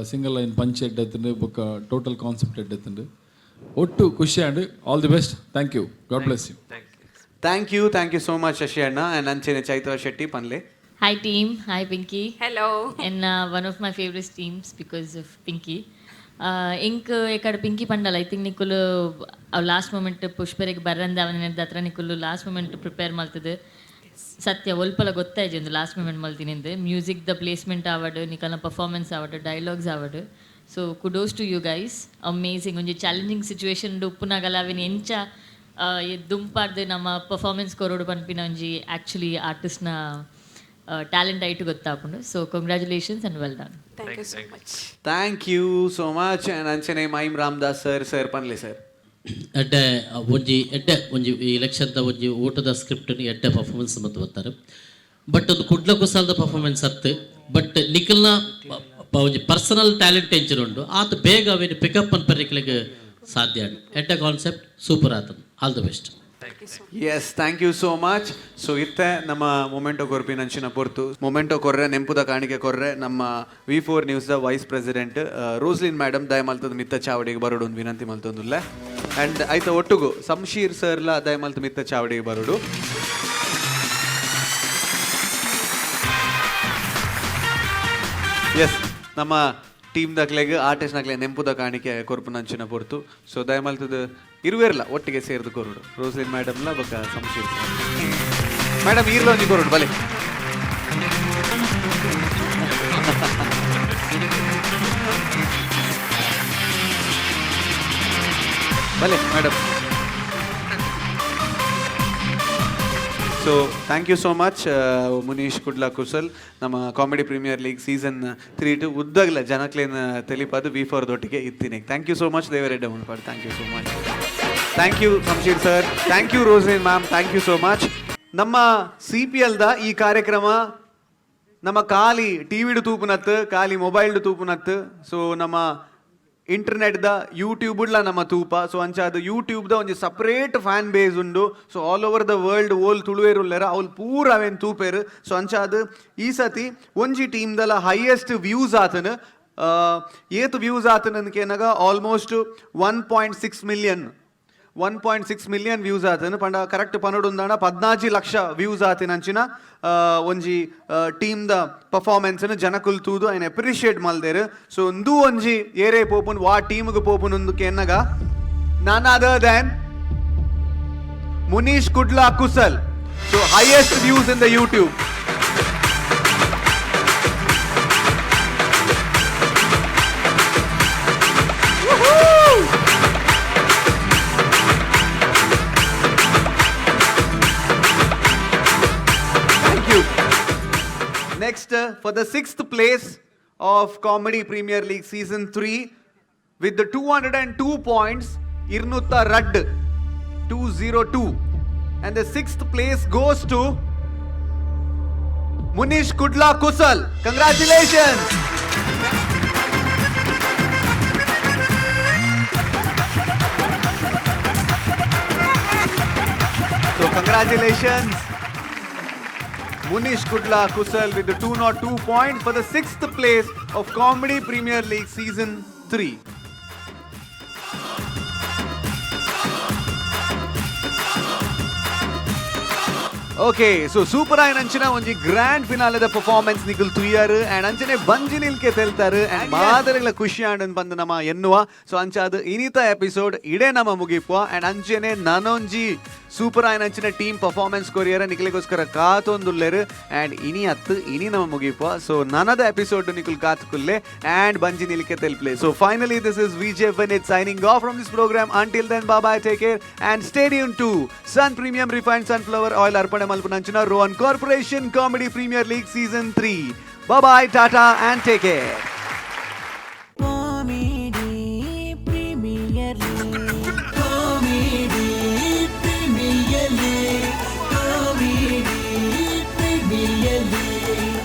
Single line punch ಎಡ್ಡೆತ್ತಂಡು, ಬೊಕ್ಕ ಟೋಟಲ್ ಕಾನ್ಸೆಪ್ಟ್ ಎಡ್ಡೆತ್ತಂಡು. ಒಟ್ಟು ಖುಷಿ and all the best. Thank you, God bless you. Thank you, thank you so much Shashi ಅಣ್ಣ. ಆ್ಯಂಡ್ ಅಂಚೆನೆ Chaitra Shetty ಪನ್ಲೆ. Hi team, hi Pinky. Hello. And one of my favorite teams because of Pinky. Ink ಎಕಡೆ Pinki ಪಂಡಲ, I think ನಿಕುಲು ಅವು last moment ಪುಷ್ಪರಿಗೆ ಬರಂದ ಅವನ ಹತ್ರ ನಿಕುಲು last moment prepare ಮಲ್ತದೆ. ಸತ್ಯ ಒಲ್ಪಲ ಗೊತ್ತಾಯ್ತು ಒಂದು ಲಾಸ್ಟ್ ಮೂಮೆಂಟ್ ಮಲ್ತಿನಿಂದು. ಮ್ಯೂಸಿಕ್ the placement ಆವಡ್, ನಿಕಲ್ನ ಪರ್ಫಾರ್ಮೆನ್ಸ್ ಆವಡ್, ಡೈಲಾಗ್ಸ್ ಆವಡ್. So kudos to you guys, amazing. ಒಂಜಿ ಚಾಲೆಂಜಿಂಗ್ ಸಿಚುವೇಶನ್ ಉಪ್ಪುನಾಗಲ ಅವಿನ ಎಂಚ ದುಂಪಾರ್ದು ನಮ್ಮ ಪರ್ಫಾರ್ಮೆನ್ಸ್ ಕೊರೋಡು ಪನ್ಪಿನ ಒಂಜಿ ಆ್ಯಕ್ಚುಲಿ ಆರ್ಟಿಸ್ಟ್ನ ಟ್ಯಾಲೆಂಟ್ ಐಟು ಗೊತ್ತಾಪುಂಡು. So congratulations and well done. Thank you so much. Thank you so much. And ಅಂಚನೆ ಮೈಮ್ ರಾಮದಾಸ್ ಸರ್, ಸರ್ ಪನ್ಲೆ ಸರ್. ಎಡ್ಡೆ ಒಂಜಿ ಎಡ್ಡೆ ಒಂಜಿ ಈ ಎಲೆಕ್ಷನ್ದ ಒಂಜಿ ಓಟದ ಸ್ಕ್ರಿಪ್ಟ್ ಎಡ್ಡೆ ಪರ್ಫಾರ್ಮೆನ್ಸ್ ಮತ್ತು ಬರ್ತಾರೆ. ಬಟ್ ಒಂದು ಕುಡ್ಲ ಕುಸಾಲದ ಪರ್ಫಾರ್ಮೆನ್ಸ್ ಅತ್ತು. ಬಟ್ ನಿಖಲ್ನ ಒಂಜಿ ಪರ್ಸನಲ್ ಟ್ಯಾಲೆಂಟ್ ಎಂಚಿನ ಉಂಡು, ಆತ ಬೇಗ ಅವೇನು ಪಿಕಪ್ ಅನ್ಪರ್ಲಿಕ್ಕೆ ಸಾಧ್ಯ. ಎಡ್ಡೆ ಕಾನ್ಸೆಪ್ಟ್, ಸೂಪರ್ ಆತನ. All the best. Yes, thank you so much. So ಇತ್ತೆ ನಮ್ಮ ಮೊಮೆಂಟೋ ಕೊರ್ಪಿನ ಅಂಚಿನ ಪೊರ್ತು. ಮೊಮೆಂಟೋ ಕೊರ್ರೆ, ನೆಂಪುದ ಕಾಣಿಕೆ ಕೊರ್ರೆ ನಮ್ಮ ವಿ ಫೋರ್ ನ್ಯೂಸ್ದ ವೈಸ್ ಪ್ರೆಸಿಡೆಂಟ್ ರೋಸ್ಲಿನ್ ಮೇಡಮ್ ದಯಮಲ್ತದ ಮಿತ್ತ ಚಾವಡಿಗೆ ಬರೋಡು ಒಂದು ವಿನಂತಿ ಮಲ್ತೊಂದುಲ್ಲ. ಆ್ಯಂಡ್ ಐತ ಒಟ್ಟುಗು ಸಂಶೀರ್ ಸರ್ಲ ದಯಮಲ್ತ ಮಿತ್ತ ಚಾವಡಿಗೆ ಬರೋಡು. ಎಸ್, ನಮ್ಮ ಟೀಮ್ ದಕ್ಲೆಗ್ ಆರ್ಟಿಸ್ಟ್ ನಕ್ಲೆ ನೆಂಪುದ ಕಾಣಿಕೆ ಕೊರ್ಪುನಂಚಿನ ಪೊರ್ತು. ಸೊ ದಯಮಲ್ತದ ಇರುವೇರ್ಲ ಒಟ್ಟಿಗೆ ಸೇರ್ದು ಕೊರಡು. ರೋಸ್ಲಿನ್ ಮೇಡಮ್ಲ ಬೊಕ್ಕ ಸಂಶೀರ್ ಮೇಡಮ್ ಈರ್ಲ ಒಂಜಿ ಕೊರಡು ಬಲೆ. ಬಲೆ madam. So thank you so much Munish Kudla Kusal. ನಮ್ಮ comedy premier league season 3 to ಉದ್ದಗಲ ಜನಕ್ಲೇನ ತೆಲಿಪಾದು ವಿ ಫೋರ್ ದೊಟ್ಟಿಗೆ ಇತ್ತೀನಿ. Thank you so much ದೇವರೆಡ್ಡ ಮುನ್ಪಾಡ್. Thank you so much. Thank you Shamsheer sir, thank you Roslin ma'am, thank you so much. ನಮ್ಮ C P ಎಲ್ದ ಈ ಕಾರ್ಯಕ್ರಮ ನಮ್ಮ ಖಾಲಿ ಟಿ ವಿಡು ತೂಪುನತ್ತು, ಖಾಲಿ ಮೊಬೈಲ್ಡು ತೂಪುನತ್ತು. ಸೊ ನಮ್ಮ ಇಂಟರ್ನೆಟ್ದ ಯೂಟ್ಯೂಬ್ಡ್ಲ ನಮ್ಮ ತೂಪ. ಸೊ ಅಂಚ ಅದು ಯೂಟ್ಯೂಬ್ದ ಒಂಜಿ ಸಪ್ರೇಟ್ ಫ್ಯಾನ್ ಬೇಸ್ ಉಂಡು. So all over the world ಓಲ್ ತುಳುವೇರು ಉಲ್ಲೆರ, ಅವ್ಲು ಪೂರ ಅವೇನು ತೂಪೇರು. ಸೊ ಅಂಚ ಅದು ಈ ಸತಿ ಒಂಜಿ ಟೀಮ್ದಲ ಹೈಯೆಸ್ಟ್ ವ್ಯೂಸ್ ಆತನ. ಏತ್ ವ್ಯೂಸ್ ಆತನ ಕೇನಾಗ almost 1.6 million, 1.6 million views ಆತನ. ಪಂಡ ಕರೆಕ್ಟ್ ಪನೊಡುಂದಾಣ 14 ಲಕ್ಷ ವ್ಯೂಸ್ ಆತಿನ ಅಂಚಿನ ಒಂಜಿ ಟೀಮ್ದ ಪರ್ಫಾರ್ಮೆನ್ಸ್ ಜನಕುಲ್ ತೂದು ಐನ್ ಅಪ್ರಿಷಿಯೇಟ್ ಮಲ್ದೇರು. ಸೊ ಒಂದು ಒಂಜಿ ಏರೇ ಪೋಪುನ್, ವಾ ಟೀಮ್ಗೆ ಪೋಪುನ್ ಒಂದು ಕೆನ್ನಗ none other than Munish Kudla Kusal. So highest views in the YouTube. Thank you. Next, for the sixth place of Comedy Premier League Season 3 with the 202 points, Irnutta Radd, 202. And the sixth place goes to Munish Kudla Kusal. Congratulations! So, congratulations. Munish Kudla Kusal with the 202 points for the sixth place of Comedy Premier League Season 3. Okay, so super ಆಯ್ನ ಅಂಚಿನ ಒಂಜಿ grand ಫಿನಾಲೆದ performance ನಿಕುಲ್ ತುಯ್ಯಾರು ಅಂಡ್ ಅಂಚನೆ ಬಂಜಿ ನಿಲ್ಕೆ ತೆಲ್ತಾರು ಅಂಡ್ ಮಾದರಿಗಳ ಖುಷಿ ಆಂಡ್ ಬಂದು ನಮ್ಮ ಎನ್ನುವ. ಸೊ ಅಂಚ ಅದು ಇನಿತ ಎಪಿಸೋಡ್ ಇಡೇ ನಮ್ಮ ಮುಗಿಪುವ. ಅಂಡ್ ಅಂಚನೆ ನನೊಂಜಿ ಸೂಪರ್ ಆಯ್ನ ಅಂಚಿನ ಟೀಮ್ ಪರ್ಫಾರ್ಮೆನ್ಸ್ ಕೊರಿಯರ ನಿಕಲಿಗೋಸ್ಕರ ಕಾತೊಂದುಲ್ಲೆರು. ಅಂಡ್ ಇನಿ ಅತ್ತು ಇನಿ ನಮ್ಮ ಮುಗಿಪುವ. ಸೊ ನನದ ಎಪಿಸೋಡ್ ನಿಕುಲ್ ಕಾತುಕುಲ್ಲೆ ಅಂಡ್ ಬಂಜಿ ನಿಲ್ಕೆ ತೆಲ್ಪ್ಲೆ. So finally, this is VJ Vinith signing off from this program. Until then, bye bye, take care and stay tuned to Sun Premium Refined Sunflower Oil ಅರ್ಪಣೆ ಮಲ್ಪುನಂಚಿನ Rohan corporation comedy premier league season 3. Bye, tata and take care. Comedy Premier League. Comedy Premier Premier League, Premier League.